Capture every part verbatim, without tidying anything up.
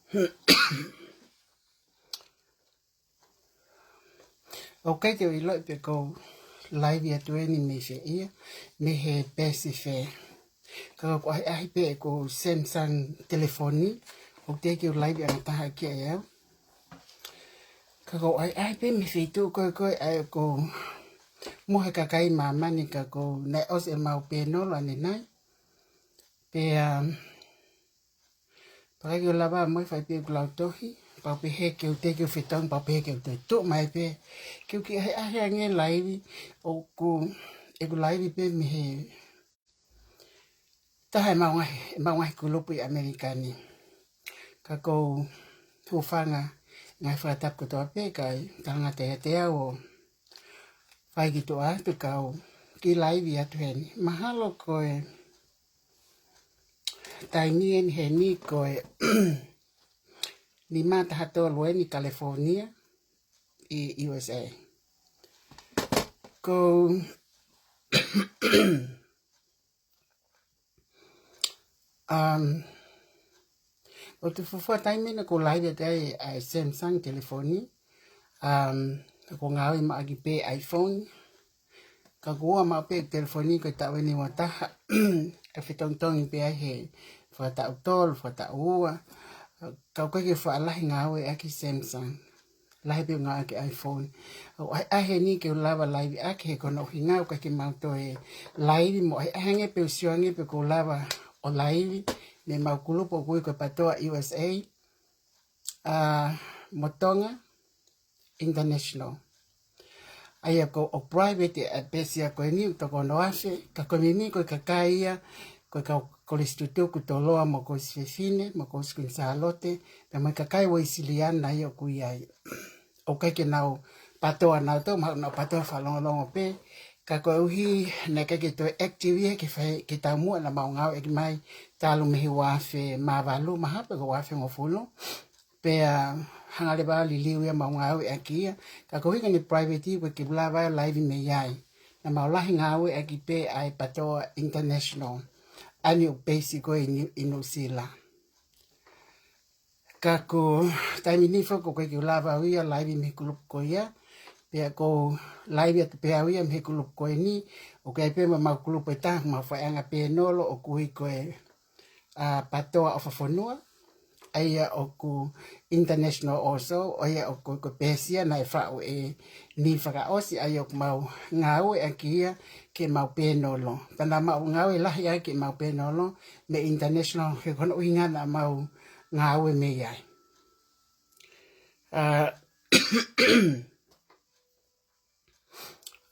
ʻOku ʻikai te u ʻiloʻi pe ʻoku ou live atu eni mei fē ia, mei he peesi fē. Ka ʻoku ʻahiʻahi pē ʻeku Samsung telefoni, ʻoku teʻeki ke u live ʻe ha taha ki ai au. Ka ʻoku ʻahiʻahi pē mei he feituʻu ko ē ko ē ʻa ē ʻoku mohe kakai ʻi māmani ka ʻoku nau ʻosi ʻemau pēnolo ʻanenai. Pea, um, pea ʻikai ke u lava mo e fai pē ʻeku lautohi, pea u pehē ke u teʻeki ke u fetongi, pea u pehē ke u toe tuʻu mai pē. Ke u kiʻi ʻahiʻahi ange live, ʻoku, ʻeku live pē mei he taha ʻemau ngaahi, ʻemau ngaahi kulupu ʻi ʻAmelika ni. Ka ʻoku ou hūfanga ngaahi fakatapu kotoa pē, kae talangata ʻiate au ʻo fai ki tuʻa atu kau kiʻi live atu heni. Mahalo ko e taimi eni heni ko e nima taha tolu eni California ʻi U S A. Ko, um, ʻoku fuofua taimi eni ʻoku ou live atu ai ʻa e Samsung telefoni, um, ʻoku ou ngāue maʻu ʻaki pē iPhone. Ka ʻoku ua maʻu pē telefoni ko e taʻu eni ua taha, ʻe fetongitongi pē ai he fakataʻu tolu, fakataʻu ua. Ka ʻoku ʻikai ke faʻa lahi ngāue ʻaki Samsung. Lahi pē ngāue ʻaki iPhone. ʻOku ʻahiʻahi eni ke u lava live ʻaki he ko hono ʻuhinga ʻoku ʻikai ke mau toe live mo ʻahiʻahi ange pē u sio ange pe ʻoku ou lava ʻo live mei heʻemau kulupu ʻoku ui ko e PATOA U S A, ʻa, mo Tonga International. ʻA ia ko e private ʻa e peesi ko eni ʻoku toko ono afe, ka ko e meimei ko e kakai ia, ko e kau kolisi tutuku Toloa mo e Kolisi Fefine, mo e Kolisi Kuini Sālote, pea mo e kakai Uēsiliana ia ʻoku ʻi ai. ʻOku ʻikai ke nau PATOA nautolu, mahalo nau PATOA fakalongolongo pē, ka koeʻuhi naʻe ʻikai ke toe active ia ke fai, ke taumuʻa naʻa mau ngāueʻaki mai, talu mei he ua afe mā valu, mahalo pē ko e ua afe hongofulu. Pea hanga leva ʻo liliu ia ʻemau ngāueʻaki ia. Ka ko e ʻuhinga ʻene private ʻoku ʻikai ke u lava ʻo live mei ai. Naʻa mau lahi ngāueʻaki pē ʻa e PATOA International. ʻA eni ʻoku peesi ko ē ʻi Ni-, ʻi Nuʻusila. Ka ko e taimi ni foki ʻoku ʻikai ke u lava au ia live mei he kulupu ko ia. Pea ʻoku ou live atu pē au ia mei he kulupu ko eni. ʻOku ʻi ai pē mo ʻemau kulupu ʻe taha, ʻemau faiʻanga pēnolo ʻoku ui ko e ʻa e PATOA ʻOfafonua, ʻa ia ʻoku international also, ʻa ia ʻoku ko e peesi ia naʻe faʻu ʻe Nī fakaʻosi, ʻa ia ʻoku mau ngāueʻaki ia ke mau pēnolo. Pea naʻa mau ngāue lahi ai ke mau pēnolo mei he international, he ko hono ʻuhinga naʻa mau ngāue mei ai. ʻA,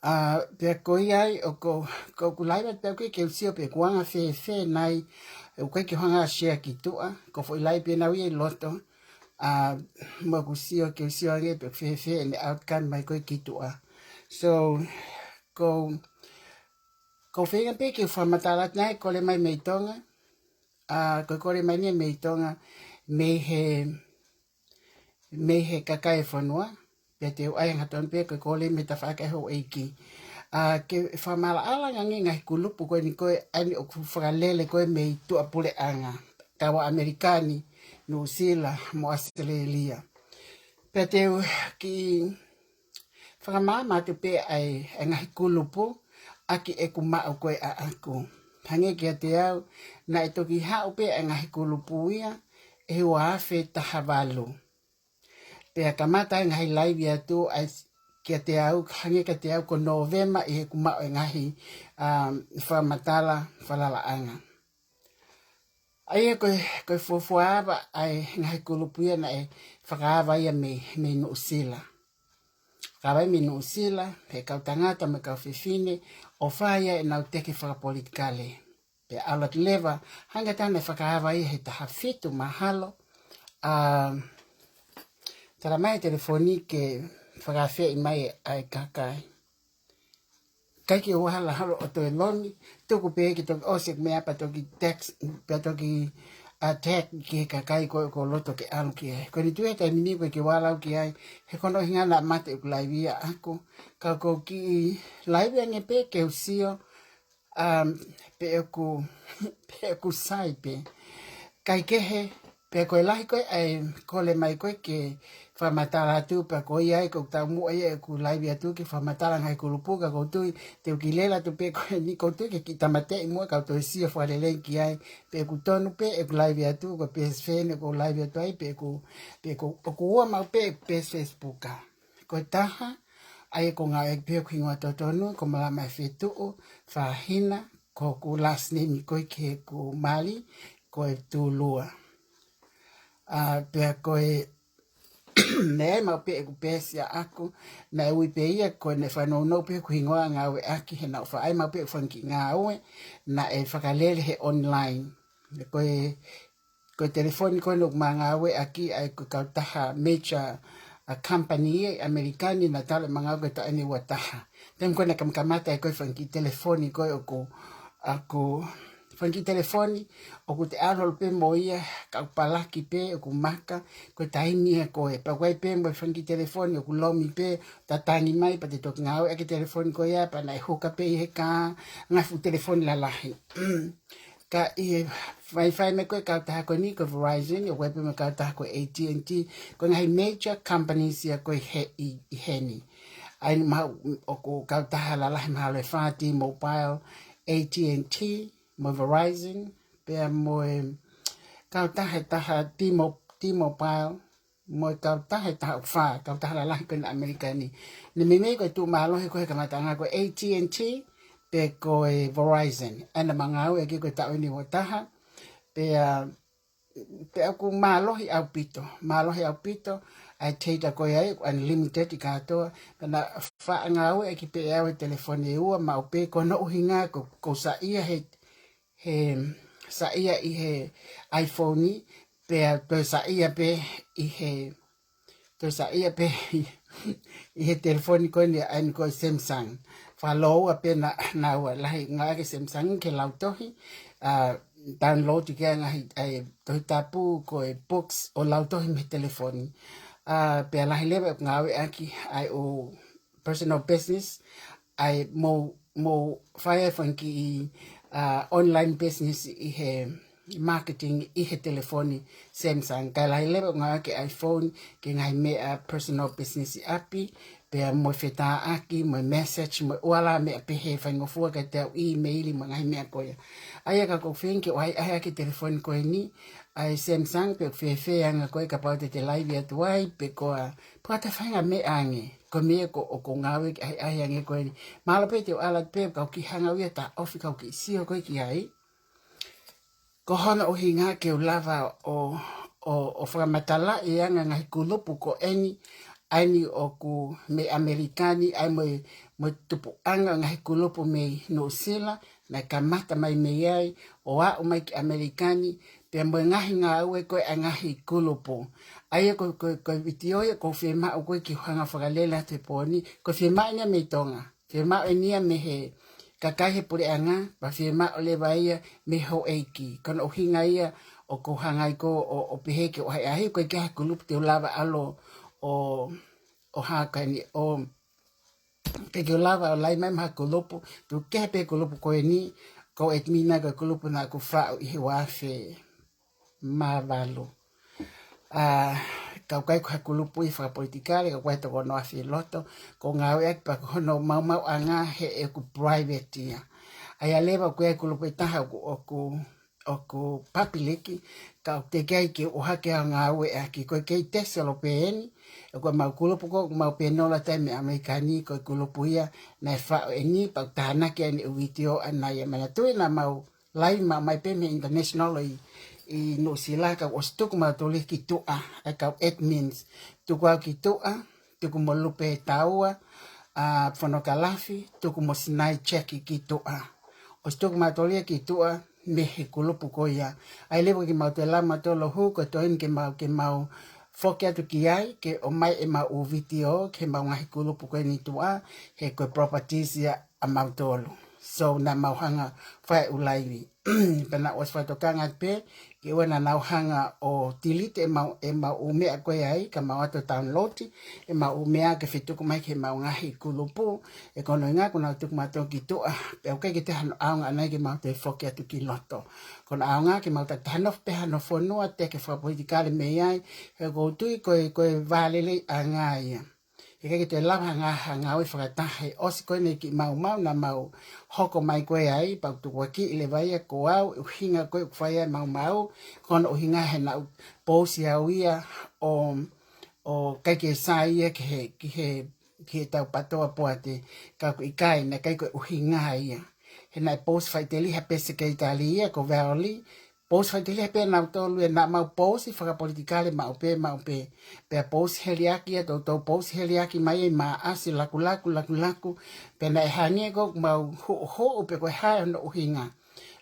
ʻA, pea ko ia ai, ʻoku, ʻoku ou live atu pē au ke u sio pe ʻoku anga fēfē nai, ʻoku ʻikai ke u hanga ʻo share ki tuʻa, ʻoku ou foʻi live pē ʻanenai ia ʻi loto, ʻa, mo ʻeku sio ke u sio ange pe ʻoku fēfē ʻene outcome mai ko ē ki tuʻa. So, ʻoku, ʻoku ou feinga pē ke u fakamatala atu nai, kole mai mei Tonga, ʻa, ko e kole mai eni mei Tonga, mei he, mei he kakai e fonua, pea te u ʻai hangatonu pē ko e kole mei he tafaʻaki ʻa e houʻeiki. ʻA, ke fakamaʻalaʻala ange ngaahi kulupu ko eni ko ē ʻa eni ʻoku fakalele ko ē mei tuʻapuleʻanga, kau ʻAmelika ni, Nuʻusila, mo ʻAositelēlia. Pea te u kiʻi fakamaama atu pē ʻa e, ʻa e ngaahi kulupu ʻaki ʻeku maʻu ko ē ʻaʻaku. Hangē kiate au, naʻe toki haʻu pē ʻa e ngaahi kulupu ia, ʻi he ua afe taha valu. Pea kamata ʻa e ngaahi live atu ʻa e s-, kiate au, hangē kiate au ko Nōvema ʻi heʻeku maʻu e ngaahi, um, fakamatala falalaʻanga. ʻA ia ko e, ko e fuofua ava ʻa e ngaahi kulupu ia naʻe fakaava ia mei, mei Nuʻusila. Fakaava ia mei Nuʻusila, he kau tangata mo e kau fefine, ʻo fai ai ʻenau teke fakapolitikale. Pea ʻalu atu leva, hangē ʻa e taha naʻe fakaava ia he taha fitu mahalo, ʻa, tala mai e telefoni ke fakaafeʻi mai ʻa e kakai. ʻIkai ke u ʻalu holo ʻo toe lomi, tuku pē ke toki ʻosi ʻeku meʻa pea toki text, pea toki, ʻa, tag ki he kakai ko ē ʻoku ou loto ke ʻalu ki ai. Ko eni tuʻu he taimi ni ʻoku ʻikai ke u ʻalu au ki ai, he ko hono ʻuhinga naʻe mate ʻeku live ia ʻaʻaku. Ka ʻoku ou kiʻi live ange pē ke u sio, um, pe ʻoku, pe ʻoku sai pē. Kae kehe, Pea ko e lahi ko ē ʻa e kole mai ko ē ke fakamatala atu, pea ko ia ai ko ʻeku taumuʻa ia ʻeku laivi atu ke fakamatala ngaahi kulupu, ka ʻoku ou tui te u kiʻi lele atu pē ko eni, ʻoku ou tui ke kiʻi tāmateʻi muʻa ka u toe sio fakalelei ki ai. Pea ʻoku tonu pē ʻeku laivi atu, ko e peesi fē eni ʻoku ou laivi atu ai, pea ʻoku, pea ʻoku, ʻoku ua maʻu pē ʻeku peesi Facebook. Ko e taha, ʻa ia ʻoku ou ngāueʻaki pē hoku hingoa totonu, ko Malama ʻEfetuʻu Fahina, ko hoku last name ko ē ki heʻeku mali, ko e Tulua. ʻA, pea ko e, naʻe maʻu pē ʻeku peesi ʻaʻaku, naʻe ui pē ia ko ʻene fanongo pē hoku hingoa ngāueʻaki he naʻa ku faʻa maʻu pē ʻeku fanga kiʻi ngāue, naʻe fakalele he online. Ko e, ko e telefoni ko ē naʻa ku ngāueʻaki ai ko e kautaha major, ʻa, company ia ʻi ʻAmelika ni, naʻa tala ʻema ngāue ko e taʻu ʻeni ua taha. Taimi ko ē naʻe kamakamata ai ko e fanga kiʻi telefoni ko ē ʻoku, ʻaku, fanga kiʻi telefoni, ʻoku te ʻalu holo pē mo ia, ka ʻoku palaki pē, ʻoku maka, ko e taimi ia ko ē. Pea ʻoku ʻi ai pē mo e fanga kiʻi telefoni, ʻoku lomi pē, tatangi mai, pea te toki ngāueʻaki e telefoni ko ia, pea naʻe huka pē ʻi he kā, ngaahi fuʻu telefoni lalahi. Ka ʻi he faifai mai ko ē kautaha ko eni, ko Verizon, ʻoku ʻi ai pē mo e kautaha ko e A T and T, ko e ngaahi major companies ia ko ē he, ʻi, ʻi heni. ʻA ia ʻoku maʻu, ʻoku kautaha lalahi mahalo ʻe fā, T-Mobile, A T and T, mo Verizon, pea mo e kautaha ʻe taha T-Mo-, T-Mobile, mo e kautaha ʻe taha ʻoku fā, kautaha lalahi ko ē ʻi ʻAmelika ni. Naʻe meimei ko e tuʻu mālohi ko ē he kamataʻanga ko e A T and T, pe ko e Verizon. ʻA ia naʻa ma ngāueʻaki ko e taʻu ʻeni ua taha, pea, pea ʻoku mālohi ʻaupito, mālohi ʻaupito, ʻa e data ko ia ʻoku unlimited ʻi kātoa, pea naʻa faʻa ngāueʻaki pē ʻe au e telefoni ʻe ua, maʻu pē ko hono ʻuhinga ko, ʻoku ou saiʻia he, he saiʻia ʻi he iPhone, pea toe saiʻia pē ʻi he, toe saiʻia pē ʻi he telefoni ko eni ʻa eni ko e Samsung. Fakalōua pē naʻa, naʻa ua lahi ngāueʻaki e Samsung ke lau tohi, ʻa, download ki ai ngaahi, ʻa e Tohi Tapu ko e books ʻo lau tohi mei he telefoni. ʻA, pea lahi leva ʻeku ngāueʻaki ʻa e ʻo personal business, ʻa ia mo, mo fai ai fanga kiʻi, ʻa, online business ʻi he marketing ʻi he telefoni Samsung. Kae lahi leva ʻeku ngāueʻaki e iPhone ki he ngaahi meʻa personal business ʻi ʻapi, pea mo e fetāʻaki, mo e message, mo e ʻū ala meʻa pehē faingofua kiate au, email mo e ngaahi meʻa ko ia. ʻA ia ka ʻoku ou feinga ke ʻohaiʻahiʻaki e telefoni ko eni, ʻa e Samsung, pe ʻoku fēfē ʻa e anga ko ē kapau te te laivi atu ai, pe ko e hā, pe ko e hā e faʻahinga meʻa ange, ko e meʻa ko ē ʻoku ou ngāueʻaki ʻahiʻahi ange ko eni. Mahalo pē te u ʻalu atu pē, kau kiʻi hanga ʻo ia ʻo taʻofi kau kiʻi sio ko ē ki ai. Ko hono ʻuhinga ke u lava ʻo, ʻo, ʻo fakamatalaʻi e anga e ngaahi kulupu ko eni, ʻa eni ʻoku mei ʻAmelika ni, ʻa ia mo e, mo e tupuʻanga e ngaahi kulupu mei Nuʻusila, naʻe kamata mai mei ai, ʻo aʻu mai ki ʻAmelika ni, pea mo e ngaahi ngāue ko ē ʻa e ngaahi kulupu. ʻA ia ko, ko, ko e vitiō ia ʻoku ou fiemaʻu ko ē ke u hanga ʻo fakalele atu he pō ni, ʻoku fiemaʻu eni ia mei Tonga. Fiemaʻu eni ia mei he kakai he puleʻanga, pea fiemaʻu leva ia mei he houʻeiki. Ko hono ʻuhinga ia ʻoku ou hanga ai ko ē ʻo, ʻo pehē ke u ʻohaiʻahi, ʻoku ʻikai ke ʻi ai ha kulupu te u lava ʻalu ʻo, ʻo, ʻo haka ni, ʻo, ʻikai ke u lava ʻo laivi mai ha kulupu, tuku kehe pē kulupu ko eni, ʻoku ou admin ʻa e kulupu naʻa ku faʻu ʻi he ua afe mā valu. ʻA, ka ʻoku ʻikai ko ha kulupu ia fakapolitikale, ka ʻoku ʻikai toko noa fie loto, ʻoku ou ngāueʻaki pē ko hono maumauʻanga he ʻoku private ia. ʻA ia leva ʻoku ʻi ai e kulupu ʻe taha ʻoku, ʻoku, ʻoku public, ka ʻoku teʻeki ai ke u ʻohake ʻa e ngāueʻaki, ko e Kei Tesi Olo pē eni, ʻoku ʻemau kulupu ko ē, ʻoku mau pē nola tai mei ʻAmelika ni, ko e kulupu ia naʻe faʻu eni, pea ʻoku tānaki ʻa ʻene ʻū vitiō ʻana ia. Manatuʻi naʻa mau laivi maʻu mai pē mei he international ʻi, ʻi Nuʻusila, ka ʻosi tuku mautolu ia ki tuʻa, ʻa e kau admins. Tuku au ki tuʻa, tuku mo Lupe Taua, ʻa, Fonokalafi, tuku mo Sinai Cheki ki tuʻa. ʻOsi tuku mautolu ia ki tuʻa mei he kulupu ko ia. ʻA ia leva ke mau toe lava mautolu ʻo hū, ko e toe eni ke mau, ke mau foki atu ki ai, ke ʻomai ʻemau ʻū vitiō ki heʻemau ngaahi kulupu ko eni tuʻa, he ko e properties ia ʻa mautolu. So, naʻa mau hanga ʻo fai e ʻū laivi. Pea naʻa ku ʻosi fakatokanga pē, ʻE ua naʻa nau hanga ʻo delete ʻemau, ʻemau ʻū meʻa ko ē ai, ka mau ʻoatu download ʻemau ʻū meʻa ke fetuku mai ki heʻemau ngaahi kulupu. ʻE ko hono ʻuhinga kuo nau tuku mautolu ki tuʻa, pea ʻoku ʻikai ke toe hano ʻaonga ʻana ia ke mau toe foki atu ki loto. Ko hono ʻaonga ke mau takitaha nofo pē hano fonua, teke fakapolitikale mei ai, he ʻoku ou tui ko e, ko e vālelei ʻanga ia. ʻIkai ke toe lava ha ngaahi ngāue fakataha. ʻOsi ko eni kiʻi maumau naʻa mau hoko mai ko ē ai, pea ʻoku tukuakiʻi leva ia ko au, ʻuhinga ko ē ʻoku fai ai e maumau, ko hono ʻuhinga he naʻa ku pousi au ia ʻo, ʻo ʻikai ke sai ia ki he, ki he, ki he tau PTOA Poate, ka ʻoku ʻikai, naʻe ʻikai ko e ʻuhinga ia. He naʻe pousi faʻiteliha pē sekelitali ia ko Valerie, pousi faʻiteliha pē nautolu ia, naʻa mau pousi fakapolitikale maʻu pē, maʻu pē. Pea pousi heliaki ia, toutou pousi heliaki mai ʻi Maʻasi, lakulaku, lakulaku. Pea naʻe hangē ko ʻemau huʻuhuʻu pe ko e hā hono ʻuhinga.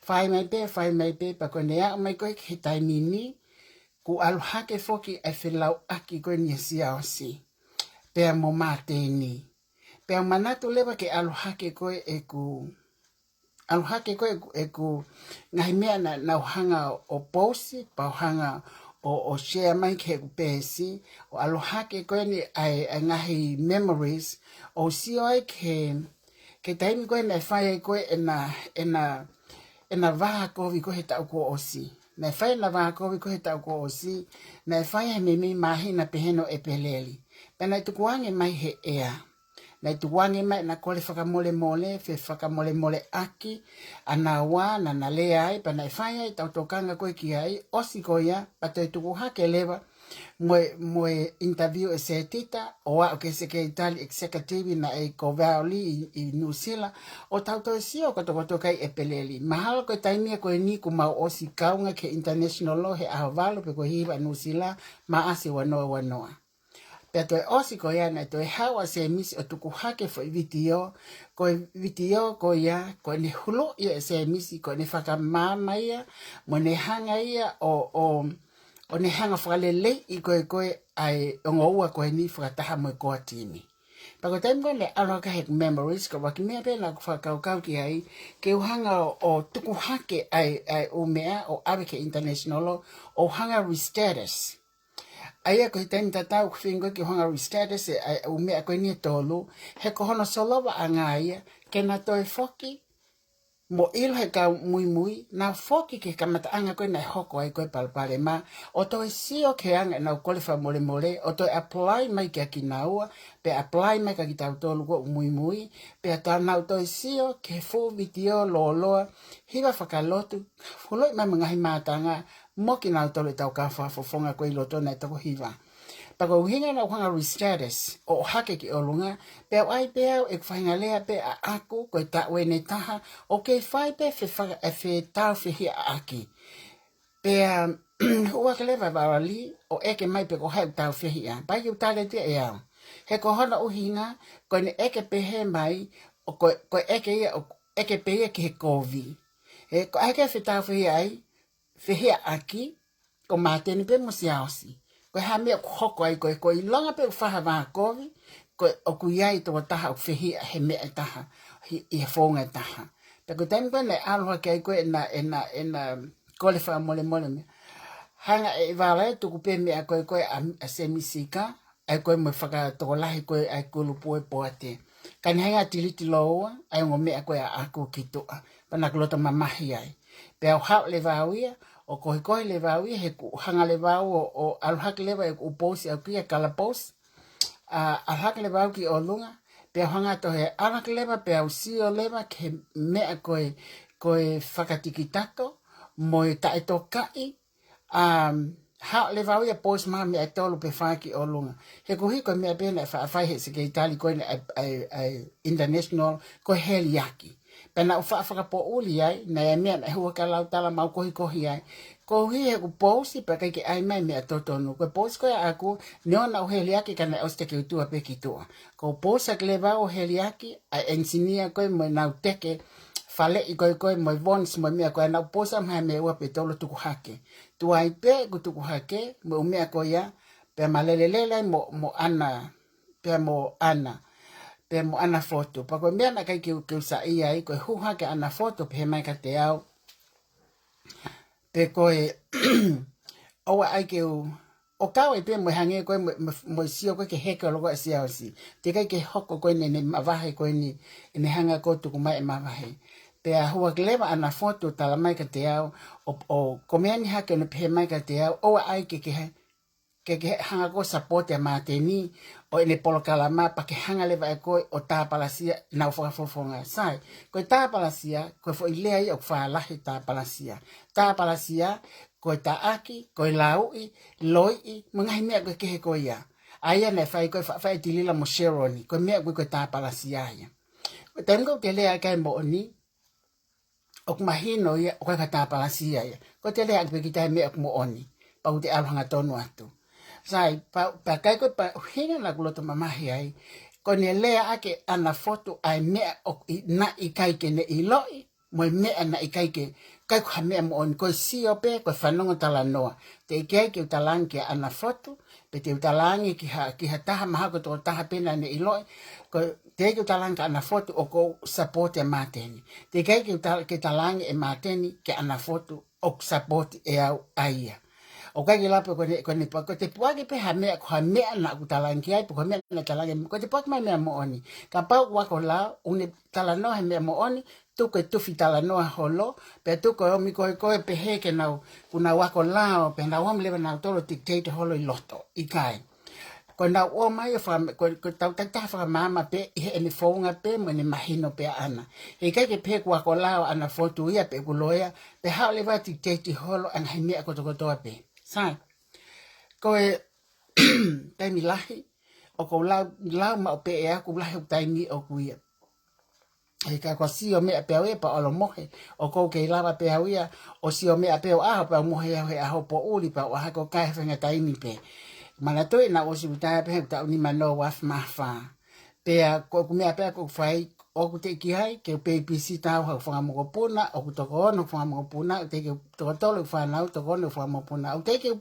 Fai mai pē, fai mai pē, pea ko ʻene aʻu mai ko ē ki he taimi ni, kuo ʻalu hake foki e felauʻaki ko eni ʻa Siaosi pea mo Māteni. Pea u manatu leva ke ʻalu hake ko ē ʻeku, ʻalu hake ko ē ʻeku, ʻeku ngaahi meʻa naʻa, naʻa ku hanga ʻo pousi, pea u hanga ʻo, ʻo share mai ki heʻeku peesi, ʻo ʻalu hake ko eni ʻa e, ʻa e ngaahi memories, ʻo sio ai ki he, ki he taimi ko ē naʻe fai ai ko ē ʻena, ʻena, ʻena vā kovi ko ē he taʻu kuo ʻosi. Naʻe fai ʻena vā kovi ko ē he taʻu kuo ʻosi, naʻe fai he meimei māhina pehē ni ʻo ʻEpeleli. Pea naʻe tukuange mai he ʻea. Naʻe tukuange mai ʻena kole fakamolemole, fefakamolemoleʻaki ʻa naua naʻa na lea ai, pea naʻe fai ai ʻetau tokanga ko ē ki ai, ʻosi ko ia, pea toe tuku hake leva mo e, mo e interview ʻe Setita, ʻo aʻu ki he sekelitali executive naʻe ko Valerie ʻi, ʻi Nuʻusila, ʻo tau toe sio kotokotoka ʻi ʻEpeleli. Mahalo ko e taimi ia ko eni kuo mau ʻosi kaunga ki he International Law he ʻaho valu pe ko e hiva ʻa Nuʻusila, Maʻasi ua noa ua noa. Pea toe ʻosi ko ia naʻe toe haʻu ʻa Semisi ʻo tuku hake foʻi vitiō, ko e vitiō ko ia, ko ʻene huluʻi ʻe Semisi, ko ʻene fakamaama ia, mo ʻene hanga ia ʻo, ʻo, ʻo ne hanga fakaleleiʻi ko ē, ko ē ʻa e ongo ua ko eni fakataha mo e core team. Pea ko e taimi ko ē naʻe ʻalu hake heʻeku memories, ko e ʻuluaki meʻa pē naʻa ku fakakaukau ki ai, ke u hanga ʻo, ʻo tuku hake ʻa e, ʻa e ʻū meʻa ʻo ʻave ki he International Law, ʻo hanga restatus. ʻA ia ko e taimi tatau ʻoku feinga ke u hanga restatus e, ʻa e ʻū meʻa ko eni ʻe tolu, he ko hono solova ʻanga ia, ke na toe foki, mo ʻilo he kau muimui, na foki ki he kamataʻanga ko ē naʻe hoko ai ko ē palopalema, ʻo toe sio ki he anga ʻenau kole fakamolemole, ʻo toe apply mai kia kinaua, pea apply mai kia kitautolu ko ē ʻoku muimui, pea tā nau toe sio ki he fuʻu vitiō lōloa, hiva fakalotu, huluʻi mai mo e ngaahi mātanga, mo kinautolu ʻetau kau fakafofonga ko ē ʻi loto naʻe toko hiva. Pea ko e ʻuhinga naʻa ku hanga restatus, ʻo ʻohake ki ʻolunga, pea u ʻai pē au ʻeku faʻahinga lea pē ʻaʻaku, ko e taʻu ʻeni ʻe taha, ʻoku kei fai pē fefaka-, e fetāufehiʻaʻaki. Pea, ʻoua ke leva Valerie, ʻo ʻeke mai pe ko hai ʻoku tāufehiʻa. Pea ʻikai ke u tali atu ia ʻe au. He ko hono ʻuhinga, ko ʻene ʻeke pehē mai, ʻo ko, ko e ʻeke ia, ʻo ʻeke pē ia ki he kovi. He ko e ʻai ke fetāufehiʻa ai, fehiʻaʻaki, ko Māteni pē mo Siaosi. Ko e hā e meʻa ʻoku hoko ai ko ē, ko e ʻilonga pē ʻoku fai ha vā kovi, ko e ʻoku ʻi ai e tokotaha ʻoku fehiʻa he meʻa ʻe taha, ʻi, ʻi he founga ʻe taha. Pea ko e taimi ko ē naʻe ʻalu hake ai ko ē ʻena, ʻena, ʻena kole fakamolemole meʻa. Hanga ʻe Valerie ʻo tuku pē meʻa ko ē, ko ē ʻa, ʻa Semisi ka, ʻa ia ko ē mo e fakatokolahi ko ē ʻa e kulupu ʻo e Poate. Ka ne hanga ʻo delete lōua ʻa e ongo meʻa ko ē ʻaʻaku ki tuʻa. Pea naʻa ku loto mamahi ai. Pea u haʻu leva au ia, ʻo kohikohi leva au ia, he kuo u hanga leva au ʻo, ʻo ʻalu hake leva ʻeku pousi ʻaʻaku ia, colour post. ʻA, ʻalu hake leva au ki ʻolunga, pea u hanga ʻo toe ʻalu hake leva, pea u sio leva ki he meʻa ko ē, ko e fakatikitato, mo e taʻetokaʻi, um, haʻu leva au ia ʻo pousi mai ha meʻa ʻe tolu pe fā ki ʻolunga. He koeʻuhi ko e meʻa pē naʻe faʻa fai he sekelitali ko eni ʻa e, ʻa e, ʻa e International, ko e heliaki. Pea naʻa ku faʻa fakapoʻuli ai, naʻe ʻi ai e meʻa naʻe hua ka lau tala mau kohikohi ai. Koeʻuhi he ʻeku pousi pea ʻikai ke ʻai mai e meʻa totonu. Ko e pousi ko ē ʻaʻaku, neongo naʻa ku heliaki ka naʻe ʻosi teke utua pē ki tuʻa. Ko e pousi ʻaʻaku leva ʻo heliaki, ʻa e engineer ko ē mo ʻenau teke, faleʻi ko ē ko ē mo e fonts mo e meʻa ko ē, naʻa ku pousi ʻa e meʻa ʻe ua pe tolu ʻo tuku hake. Tuai pē ʻeku tuku hake, mo e ʻū meʻa ko ia, pea ma lelelele ai mo, mo ʻAna, pea mo ʻAna, pea mo ʻAna Fotu. Pea ko e meʻa naʻe ʻikai ke u, ke u saiʻia ai, ko e hū hake ʻa ʻAna Fotu, pehē mai kiate au. Pe ko e, ʻoua ʻai ke u, ʻo kau ai pē mo e hangē ko ē mo, mo, mo e sio ko ē ke heke ʻo loko ʻa Siaosi. Teʻeki ai ke hoko ko eni ʻene mavahe ko eni, ʻene hanga ko ē tuku mai e mavahe. Pea hua ke leva ʻAna Fotu ʻo tala mai kiate au, ʻo, ʻo ko e meʻa ni hake ʻo ne pehē mai kiate au, ʻoua ʻai ke, ke, ke, ke hanga ko ē ʻo support ʻa Māteni, ʻo ʻene polokalama pea ke hanga leva ʻe koe ʻo tāpalasia ʻenau fakafofonga. Sai, ko e tāpalasia, ko e foʻi lea ia ʻoku fālahi tāpalasia. Tāpalasia, ko e taʻaki, ko e lauʻi, loiʻi, mo e ngaahi meʻa ko ē kehe ko ia. ʻA ia naʻe fai ko ē fa-, fai ʻe Tilila mo Sheroni, ko e meʻa ko ē ko e tāpalasia ia. Ko e taimi ko ē ʻoku te lea ʻaki ʻa e moʻoni, ʻoku mahino ia, ʻoku ʻikai ko ha tāpalasia ia. Ko ʻete lea ʻaki pē kita ʻa e meʻa ʻoku moʻoni, pea ʻoku te ʻalu hangatonu atu. Sai, pea, pea ʻikai ko e, pea ʻuhinga naʻa ku loto mamahi ai, ko ʻene lea ʻaki ʻe ʻAna Fotu ʻa e meʻa ʻoku ʻi-, naʻe ʻikai ke ne ʻiloʻi, mo e meʻa naʻe ʻikai ke, ʻikai ko ha meʻa moʻoni, ko e sio pē, ko e fanongo talanoa. Teʻeki ai ke u talaange kia ʻAna Fotu, pe te u talaange ki ha, ki ha taha mahalo ko e tokotaha pē naʻa ne ʻiloʻi, ko e, teʻeki ke u talaange kia ʻAna Fotu ʻoku ou support ʻa Māteni. Teʻeki ai ke u ta-, ke talaange ʻe Māteni kia ʻAna Fotu ʻoku support ʻe au ʻa ia. ʻOku ʻikai ke lava pē ko ʻene, ko ʻene pua-, ko ʻete puʻaki pē ha meʻa, ko ha meʻa naʻa ku talaange ki ai, pe ko ha meʻa naʻe talaange, ko ʻete puʻaki mai meʻa moʻoni. Kapau ʻoku ako lao, ʻoku ne talanoa he meʻa moʻoni, tuku e tufi talanoa holo, pea tuku e ʻomi ko ē ko ē pehē ke nau, kuo nau ako lao, pea nau ʻomi leva nautolu ʻo dictate holo ʻi loto, ʻikai. Ko ʻenau ō mai ʻo faka-, ko, ko ʻetau takitaha fakamaama pē, ʻi heʻene founga pē, mo ʻene mahino pē ʻaʻana. Heʻikai ke pehē kuo ako lao ʻAna Fotu ia pe ʻoku loea, pea haʻu leva ʻo dictate holo ʻa e ngaahi meʻa kotokotoa pē. Sai, ko e taimi lahi, ʻoku ou lau, lau maʻu pē ʻe au, ʻoku lahi hoku taimi ʻoʻoku ia. He ka ko e sio meʻa pē au ia pea ʻalu ʻo mohe, ʻoku ou kei lava pē au ia, ʻo sio meʻa pē ʻo ʻaho pea u mohe au he ʻaho poʻuli pea u ʻaho ko ē kae he faʻahinga taimi pē. Manatuʻi naʻa ku ʻosi retire pē he taʻu nima noa ua afe mā fā. Pea ko ʻeku meʻa pē ʻoku ou fai, ʻoku teʻeki ai ke u babysitter au haku fanga mokopuna, ʻoku toko ono fanga mokopuna, ʻoku teʻeki ke u toko tolu fānau, toko ono fanga mokopuna, ʻoku teʻeki ke u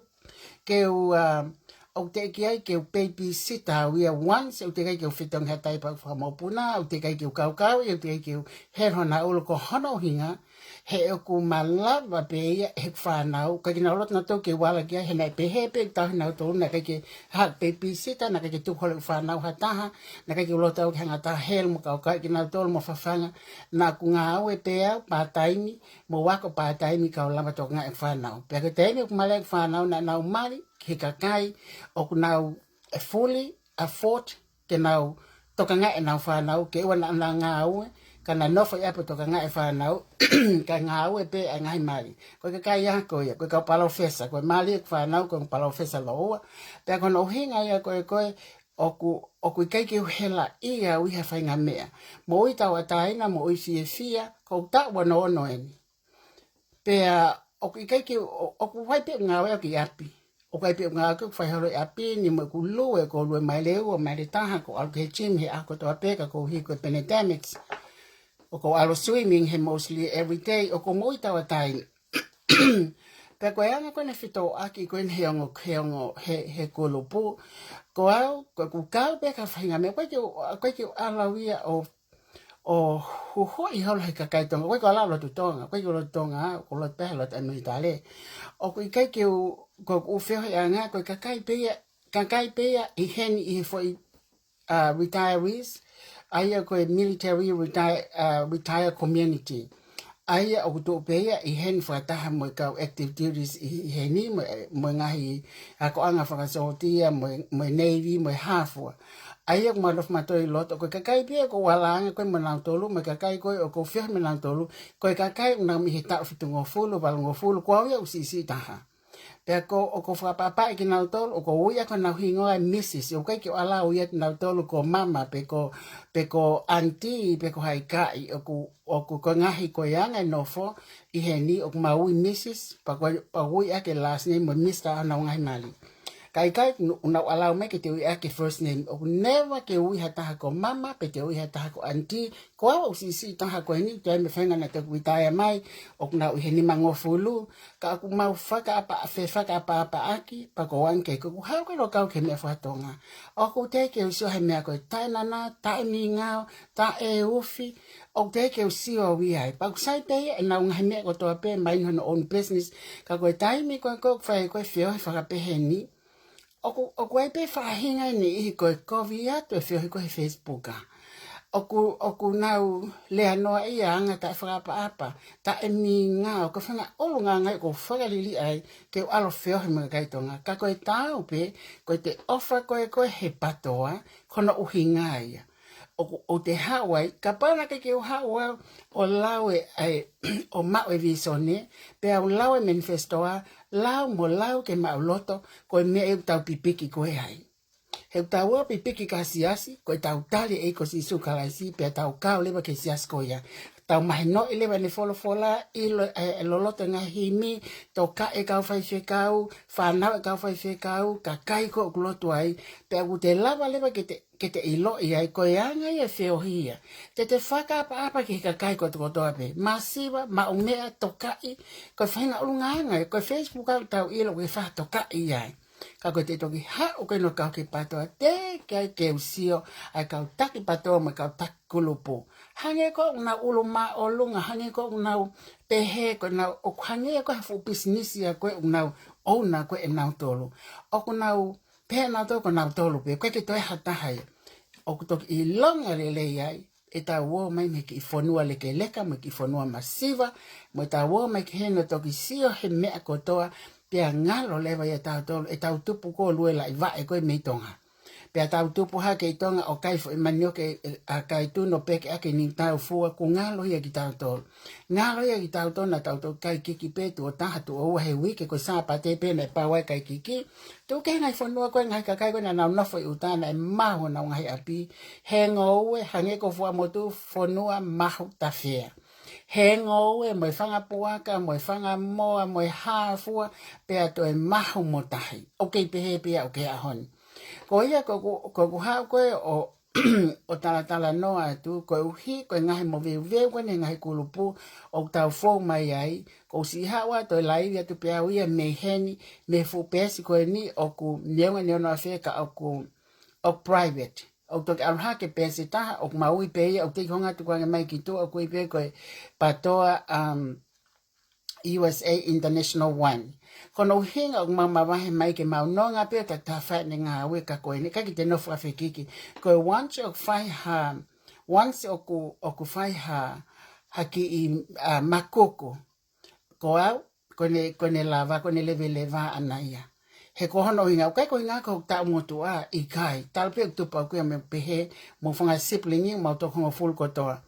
ke u, ā, ʻoku teʻeki ai ke u babysitter au ia once, ʻoku teʻeki ai ke u fetongi ha tai pea u fakamokopuna, ʻoku teʻeki ai ke u kaukau ia, ʻoku teʻeki ai ke u helu hona ʻulu ko hono ʻuhinga, he ʻoku malava pē ia ʻe heʻeku fānau, ʻikai ke nau loto nautolu ke u ala ki ai, he naʻe pehē pē ʻeku tauhi nautolu, naʻe ʻikai ke ha babysitter, naʻe ʻikai ke tuku holo ʻeku fānau ha taha, naʻe ʻikai ke u loto au ke hanga ʻe ha taha helu mo kaukau kinautolu mo fafanga, naʻa ku ngāue pē au, part-time, mo u ako part-time ka u lava tokangaʻi e fānau. Pea ko e taimi ʻoku mali ai e fānau naʻa nau mali ki he kakai ʻoku nau fully afford ke nau tokangaʻi ʻenau fānau, ke ʻoua naʻa nau ngāue, ka nau nofo ʻi ʻapi ʻo tokangaʻi e fānau, kae ngāue pē ʻa e ngaahi mali. Ko e kakai ia ko ia, ko e kau palōfesa, ko e mali e fānau, ko e palōfesa lōua. Pea ko hono ʻuhinga ia ko ē ko ē, ʻoku, ʻoku ʻikai ke u helaʻia au ʻi ha faʻahinga meʻa. Moʻui tauʻatāina, moʻui fiefia, ko ʻeku taʻu ono ono eni. Pea ʻoku ʻikai ke, ʻo-, ʻoku fai pē ʻeku ngāue ʻaki ʻi ʻapi. ʻOku ʻi ai pē ʻeku ngāue ʻoku fai holo ʻi ʻapi ni mo ʻeku lue, ʻoku ou lue maile ua, maile taha, ʻoku ou ʻalu ki he gym he ʻaho kotoa pē ka ʻoku ou hiki ko e pandemics. ʻOku ou ʻalu swimming he mostly every day, ʻoku ou moʻui tauʻatāina. Pea ko e anga ko ē ʻene fetōʻaki ko ē he ongo, he ongo, he, he kulupu. Ko au, ko ʻeku kau pē ki ha faʻahinga meʻa, ʻoku ʻikai ke, ʻoku ʻikai ke u ʻalu au ia ʻo, ʻo huhuʻi holo he kakai Tonga, ʻoku ʻikai ke u ʻalu au lotu Tonga, ʻoku ʻikai ke u lotu Tonga, ʻoku ou lotu pē he lotu ʻa e militale. ʻOku ʻikai ke u, ko ʻeku feohiʻanga, ko e kakai pē ia, kakai pē ia ʻi heni ʻi he foʻi ā, retirees, ʻa ia ko e military retire, ā, retire community. ʻA ia ʻoku tuʻu pē ia ʻi heni fakataha mo e kau active duties ʻi, ʻi heni mo e, mo e ngaahi akoʻanga fakasōtia, mo e, mo e Navy, mo e hā fua. ʻA ia ʻoku mau nofo mautolu ʻi loto, ko e kakai pē ia ʻoku ou ʻalu ange ko ē mo nautolu, mo e kakai ko ē ʻoku ou feohi mo nautolu, ko e kakai ʻoku nau mei he taʻu fitungofulu, valungofulu, ko au ia ʻoku siʻisiʻi taha. Pea ʻoku ou, ʻoku ou fakaʻapaʻapaʻi kinautolu, ʻoku ou ui ʻaki honau hingoa e Missus. ʻOku ʻikai ke u ʻalu au ia kinautolu ko mama, pe ko, pe ko aunty, pe ko ha ʻikai, ʻoku, ʻoku ko e ngaahi ko e anga e nofo, ʻi heni, ʻoku mau ui Missus, pea ko, pea ui ʻaki e last name mo Mister ʻa honau ngaahi mali. Ka ʻikai, ʻoku nau ʻalu mai ke te ui ʻaki e first name. ʻOku never ke ui ha taha ko mama, pe te ui ha taha ko aunty. Ko au ʻoku siʻisiʻi taha ko eni, toe mei he faʻahinga naʻa toki retire mai, ʻoku nau ʻi he nimangofulu. Ka ʻoku mau fakaʻapa, fefakaʻapaʻapaʻaki, pea ko au ange, ko ʻeku haʻu ko ē ʻo kau ki he meʻa faka-Tonga. ʻOku teʻeki ke u sio he meʻa ko e taʻenana, taʻemīngao, taʻeufi, ʻoku teʻeki ke u sio au ia ai. Pea ʻoku sai pē ia ʻenau ngaahi meʻa kotoa pē, mind hono own business. Ka ko e taimi ko ē ʻoku fai ko ē feohi fakapehē ni, ʻoku, ʻoku ʻi ai pē faʻahinga ʻe niʻihi ko e kovi atu e feohi ko ē he Facebook. ʻOku, ʻoku nau lea noa ia anga taʻefakaʻapaʻapa, taʻemīngao, ko e faʻahinga ʻulungaanga ia ʻoku ou fakaliliʻa ai ke u ʻalu ʻo feohi mo e kakai Tonga. Ka ko e taau pē, ko ʻete ʻofa ko ē ko ē he PTOA, ko hono ʻuhinga ia. ʻOku, ʻoku te haʻu ai, kapau naʻe ʻikai ke u haʻu au ʻo lau e, ʻai, ʻo maʻu e visone, pea u lau e manifesto, lau mo lau ki he maʻuloto, ko e meʻa ia ʻoku tau pipiki ko ē ai. He ʻoku tau ō ʻo pipiki ki ha siasi, ko ʻetau tali e ʻEiki ko Sīsū Kalaisi, pea tau kau leva ki he siasi ko ia. Tau mahinoʻi leva ʻene folofola, ʻilo e, e loloto e ngaahi himi, tokaʻi e kau faifekau, fānau e kau faifekau, kakai ko ē ʻoku lotu ai, pea ʻoku te lava leva ke te, ke te ʻiloʻi ai, ko e anga ia e feohi ia. Te te fakaʻapaʻapa ki he kakai kotokotoa pē. Masiva, maʻu meʻa, tokaʻi, ko e faʻahinga ʻulungaanga ia, ko e Facebook ʻoku tau ʻilo, ko e faʻa tokaʻi ai. Ka ko ʻete toki haʻu ko ē ʻo kau ki he PTOA, teʻeki ai ke u sio ʻa e kau taki PTOA mo e kau taki kulupu. Hangē ko ʻenau ʻulu māʻolunga, hangē ko ʻenau pehē, ko ʻenau, ʻoku hangē ko e fuʻu pisinisi ia ko ē ʻenau ʻouna ko ē ʻenautolu. ʻOku nau pehē ʻenautolu ko nautolu pē, ʻoku ʻikai ke toe ha taha ia. ʻOku toki ʻilonga lelei ai, ʻetau ō mai mei he kiʻi fonua lekeleka, mei he kiʻi fonua masiva, mo ʻetau ō mai ki heni ʻo toki sio he meʻa kotoa, pea ngalo leva ia ʻiate kitautolu, ʻetau tupu ko ē ʻo lue laʻi vaʻe ko ē mei Tonga. Pea tau tupu hake ʻi Tonga ʻo kai foʻi manioke, ʻa kai tuna ʻo peke ʻaki ʻenau fua, ʻoku ngalo ia kiate kitautolu. Ngalo ia kiate kitautolu naʻa tau toki kai kiki pē tuʻo taha tuʻo ua he uike, ko e Sāpate pē naʻe pau ai e kai kiki. Tuku ki he ngaahi fonua ko ē, ngaahi kakai ko ē naʻa nau nofo ʻi ʻuta naʻe mahu honau ngaahi ʻapi. He ngoue, hangē ko Fuaʻamotu, fonua mahu tafea. He ngoue mo e fanga puaka, mo e fanga moa, mo e hā fua, pea toe mahu mo tahi. ʻOku kei pehē pē ia ʻoku ke ʻaho ni. Ko ia ko ʻeku, ko ʻeku haʻu ko ē ʻo, ʻo talatalanoa atu, koeʻuhi ko e ngaahi moveuveu ko eni he ngaahi kulupu ʻoku tau fou mai ai, ʻoku ou siʻi haʻu atu ʻo laivi atu pē au ia mei heni, mei he fuʻu peesi ko eni ʻoku neongo ʻene ono afe ka ʻoku, ʻoku private. ʻOku toki ʻalu hake peesi ʻe taha, ʻoku mau ui pē ia, ʻoku teʻeki ke u hanga atu ʻo ʻoange mai ki tuʻa, ʻoku ui pē ko e PTOA, um, U S A International One. Ko hono ʻuhinga ʻoku mau mavahe mai ke mau nonga pē ʻo taki taha fai ʻene ngāue, ka ko eni ʻikai ke te nofo fakafekiki. Ko e once ʻoku fai ha, once ʻoku, ʻoku fai ha, ha kiʻi, uh, makuku, ko au, ko ʻene, ko ʻene lava, ko ʻene leveleva ʻana ia. He ko hono ʻuhinga, ʻoku ʻikai ko e ʻuhinga ko e taʻu motuʻa, ʻikai. Talu pē ʻeku tupu au ko ia mo pehē, mo e fanga sibling, mau toko hongofulu kotoa.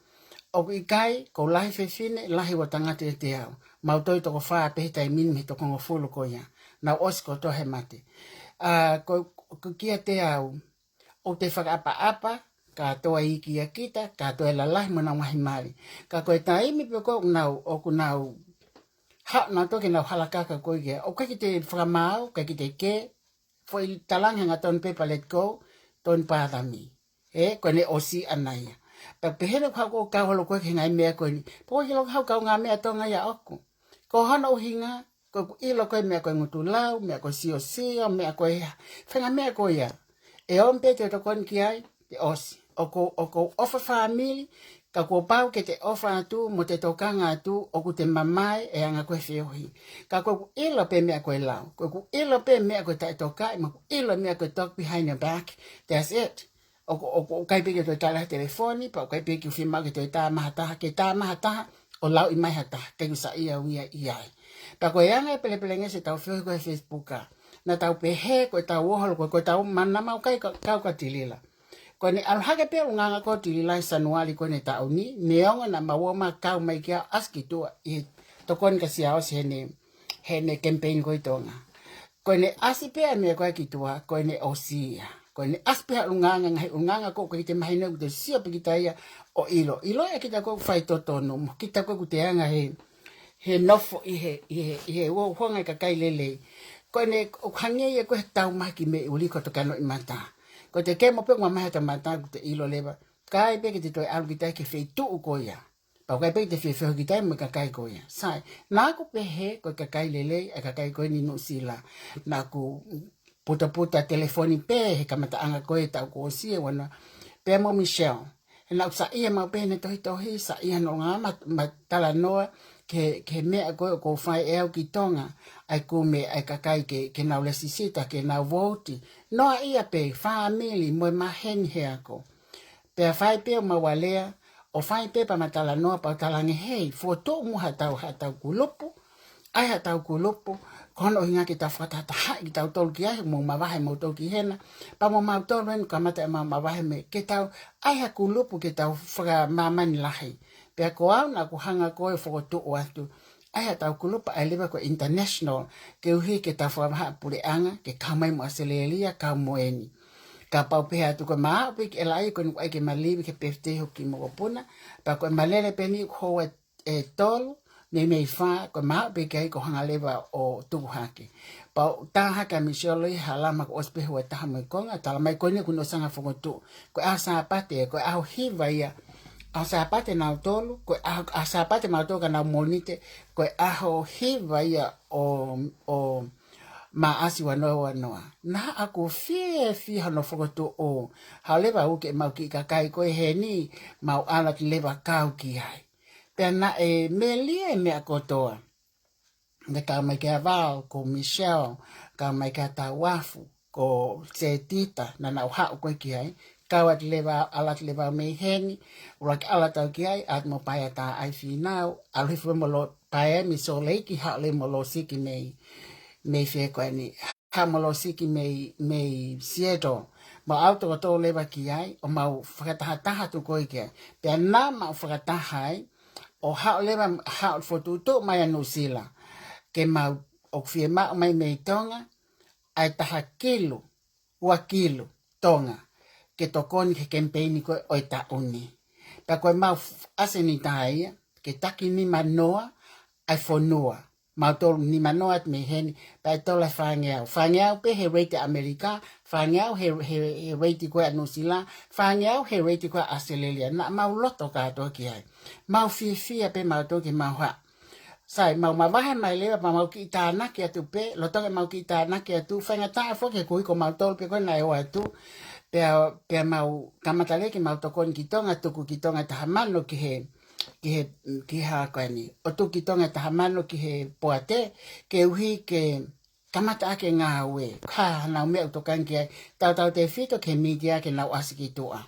ʻOku ʻikai, ʻoku ou lahi fefine, lahi ua tangata ʻiate au. Mau toe toko fā pē he taimi ni mei he toko hongofulu ko ia. Nau ʻosi kotoa he mate. ʻA, ko, ko kiate au, ʻoku te fakaʻapaʻapa, kātoa e iiki ʻa kita, kātoa e lalahi mo ʻenau ngaahi mali. Ka ko e taimi pē ko ē ʻoku nau, ʻoku nau haʻu nautolu ke nau halakaka ko ē ki ai. ʻOku ʻikai ke te fakamaau, ʻikai ke te kē, foʻi talange hangatonu pē pea let go, don't bother me. Ē, ko ʻene ʻosi ʻana ia. Pea pehē naʻa ku haʻu ʻo kau holo ko ē ki he ngaahi meʻa ko eni. Pea ʻoku ʻikai ke u haʻu ʻo kau ngaahi meʻa Tonga ia ʻoku. Ko hono ʻuhinga, ko ʻeku ʻilo ko ē meʻa ko e ngutu lau, meʻa ko e siosio, meʻa ko e hā, faʻahinga meʻa ko ia. ʻE ō pē ʻo te tokoni ki ai, te ʻosi. ʻOku, ʻoku ou ʻofa fāmili, ka kuo pau ke te ʻofa atu, mo te tokanga atu, ʻoku te mamae e anga ko ē feohi. Ka ko ʻeku ʻilo pē meʻa ko e lau, ko ʻeku ʻilo pē meʻa ko e taʻetokaʻi, mo ʻeku ʻilo meʻa ko e talk behind your back, that's it. ʻOku, ʻoku, ʻoku ʻikai pē ke u toe tala he telefoni, pea ʻoku ʻikai pē ke u fiemaʻu ke toe tā mai ha taha, ke tā mai ha taha, ʻo lauʻi mai ha taha, ʻikai ke u saiʻia au ia ʻi ai. Pea ko e anga e pelepelengesi ʻetau feohi ko ē he Facebook ʻa. Naʻa tau pehē ko ʻetau ō holo ko ē, ko ʻetau mana mau kai ka, kau kia Tilila. Ko ʻene ʻalu hake pē ʻulungaanga ko Tilila he Sānuali ko eni e taʻu ni, neongo naʻa mau ō mai kau mai ki ai ʻo ʻasi ki tuʻa ʻi he tokoni kia Siaosi heʻene, heʻene campaign ko ē ʻi Tonga. Ko ʻene ʻasi pē ʻa e meʻa ko ē ki tuʻa, ko ʻene ʻosi ia. Ko ʻene ʻasi pē ha ʻulungaanga, ngaahi ʻulungaanga ko ē ʻoku ʻikai te mahino, ʻoku te sio pē kita ia ʻo ʻilo. ʻIlo ʻe kita ko ē ʻoku fai totonu, mo kita ko ē ʻoku te anga he, he nofo ʻi he, ʻi he, ʻi he ua uhonga e kakai lelei. Ko ʻene ʻoku hangē ia ko e taumaki mei ʻuli ko e toki ʻanoʻi mata. Ko e te kemo pē ʻoku mamahi atu mata ʻoku te ʻilo leva. Kae pē ke te toe ʻalu ki tai ki he feituʻu ko ia. Pau kae pē ke te fie feohi ki tai mo e kakai ko ia. Sai, naʻa ku pehē ko e kakai lelei, ʻa e kakai ko eni Nuʻusila. Naʻa ku putaputa telefoni pē he kamataʻanga ko e taʻu kuo ʻosi ʻe ua noa. Pea mo Michelle. He naʻa ku saiʻia maʻu pē heʻene tohitohi, saiʻia hono ngaahi ma-, ma talanoa ki he, ki he meʻa ko e ʻoku ou fai ʻe au ki Tonga, ʻa e kumi ʻa e kakai ke, ke nau lēsisita, ke nau vouti. Noaʻia pē, fāmili, mo e maheni he ako. Pea fai pē ʻo mau alea, ʻo fai pē pea ma talanoa pea u talaange hei, fokotuʻu muʻa haʻatau, haʻatau kulupu, ʻai haʻatau kulupu, ko hono ʻuhinga ke tau fakatahatahaʻi kitautolu ki ai, mou mavahe moutolu ki hena, pea mo mautolu eni kamata ʻemau mavahe mei, ke tau ʻai ha kulupu ke tau fakamāmani lahi. Pea ko au naʻa ku hanga ko e fokotuʻu atu, ʻai haʻatau kulupu ʻai leva ko e international, ke ʻuhi ke tau fakavahaʻapuleʻanga, ke kau mai mo ʻAositelēlia, kau mo eni. Kapau pehē atu ko e maʻu pē ke ʻela ai ko e nuku ai ke ma livi ke pefitei hoku kiʻi mokopuna, pea ko e ma lele pē ni ʻoku houa ʻe tolu, meimei fā, ko e maʻu pē ke ai ko e hanga leva ʻo tuku hake. Pea u tā hake ʻa Michelle ʻi he hala ma ko ʻosi pē houa ʻe taha mo e konga, tala mai ko eni ʻoku ne ʻosi hanga fokotuʻu. Ko e ʻaho Sāpate, ko e ʻaho hiva ia, ʻaho Sāpate nautolu, ko e ʻaho, ʻaho Sāpate mautolu ka nau Mōnite, ko e ʻaho hiva ia ʻo, ʻo Maʻasi ua noa ua noa. Naʻa ku fiefia hono fokotuʻu, haʻu leva au ke mau kiʻi kakai ko e heni, mau ʻalu atu leva kau ki ai. Pea naʻe melie e meʻa kotoa. Naʻe kau mai ki ai Val, ko Michelle, kau mai ki ai Tauafu, ko Setita, naʻa nau haʻu ko ē ki ai, kau atu leva, ʻalu atu leva mei heni, ʻuluaki ʻalu atu au ki ai, ʻalu mo Paea Taʻai Fīnau, ʻalu hifo mo Lo-, Paea mei Salt Lake, haʻu leva mo Losiki mei, mei fē ko eni, haʻu mo Losiki mei, mei Seattle, mau ʻalu toko tolu leva ki ai, ʻo mau fakatahataha atu ko ē ki ai. Pea naʻa mau fakataha ai, ʻo haʻu leva, haʻu fokotuʻutuʻu mai ʻa Nuʻusila, ke mau ʻoku fiemaʻu mai mei Tonga, ʻa e taha kilu, ua kilu, Tonga, ke tokoni ki he kemipeini ko ē ʻo e taʻu ni. Pea ko e mau f-, ʻasenita ia, ke taki nima noa, ʻa e fonua, mautolu nima noa atu mei heni, pea ʻe tola fāngeau. Fāngeau pē he rate ʻAmelika, fāngeau he, he, he rate ko ē ʻa Nuʻusila, fāngeau he rate ko ē ʻa ʻAositelēlia. Naʻa mau loto kātoa ki ai. Mau fiefia pē mautolu ke mau haʻu. Sai, mau mavahe mai leva, pea mau kiʻi tānaki atu pē, lolotonga ʻemau kiʻi tānaki atu, faingataʻa foki he ko e ʻuhi ko mautolu pē ko ē naʻe ō atu, pea, pea mau kamata leva ke mau tokoni ki Tonga, tuku ki Tonga taha mano ki he, ki he, ki he hā ko eni. ʻO tuku ki Tonga taha mano ki he poate, ke ʻuhi ke kamata ʻaki e ngāue, ka hanau meʻa ʻoku tokanga ki ai, tautautefito ki he mītia ke nau ʻasi ki tuʻa.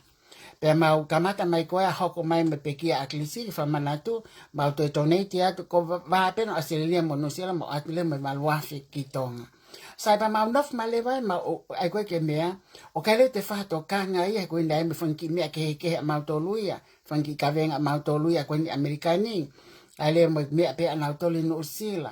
Pea mau kamata mai ko ē ʻa hoko mai mo e pekia ʻa Kilisi ki fakamanatu, mau toe donate atu, ko e vā, vā pē ʻa ʻAositelēlia mo Nuʻusila, mau ʻoatu leva mo e valu afe ki Tonga. Sai pea mau nofo mai leva ai, mau ʻo, ʻai ko ē ke meʻa, ʻoku ʻikai leva te u fakatokanga ia, he ko e ʻuhinga ia mo e fanga kiʻi meʻa kehekehe ʻamautolu ia, fanga kiʻi kavenga ʻamautolu ia ko eni ʻAmelika ni, ʻai leva mo e meʻa pē ʻanautolu ʻi Nuʻusila.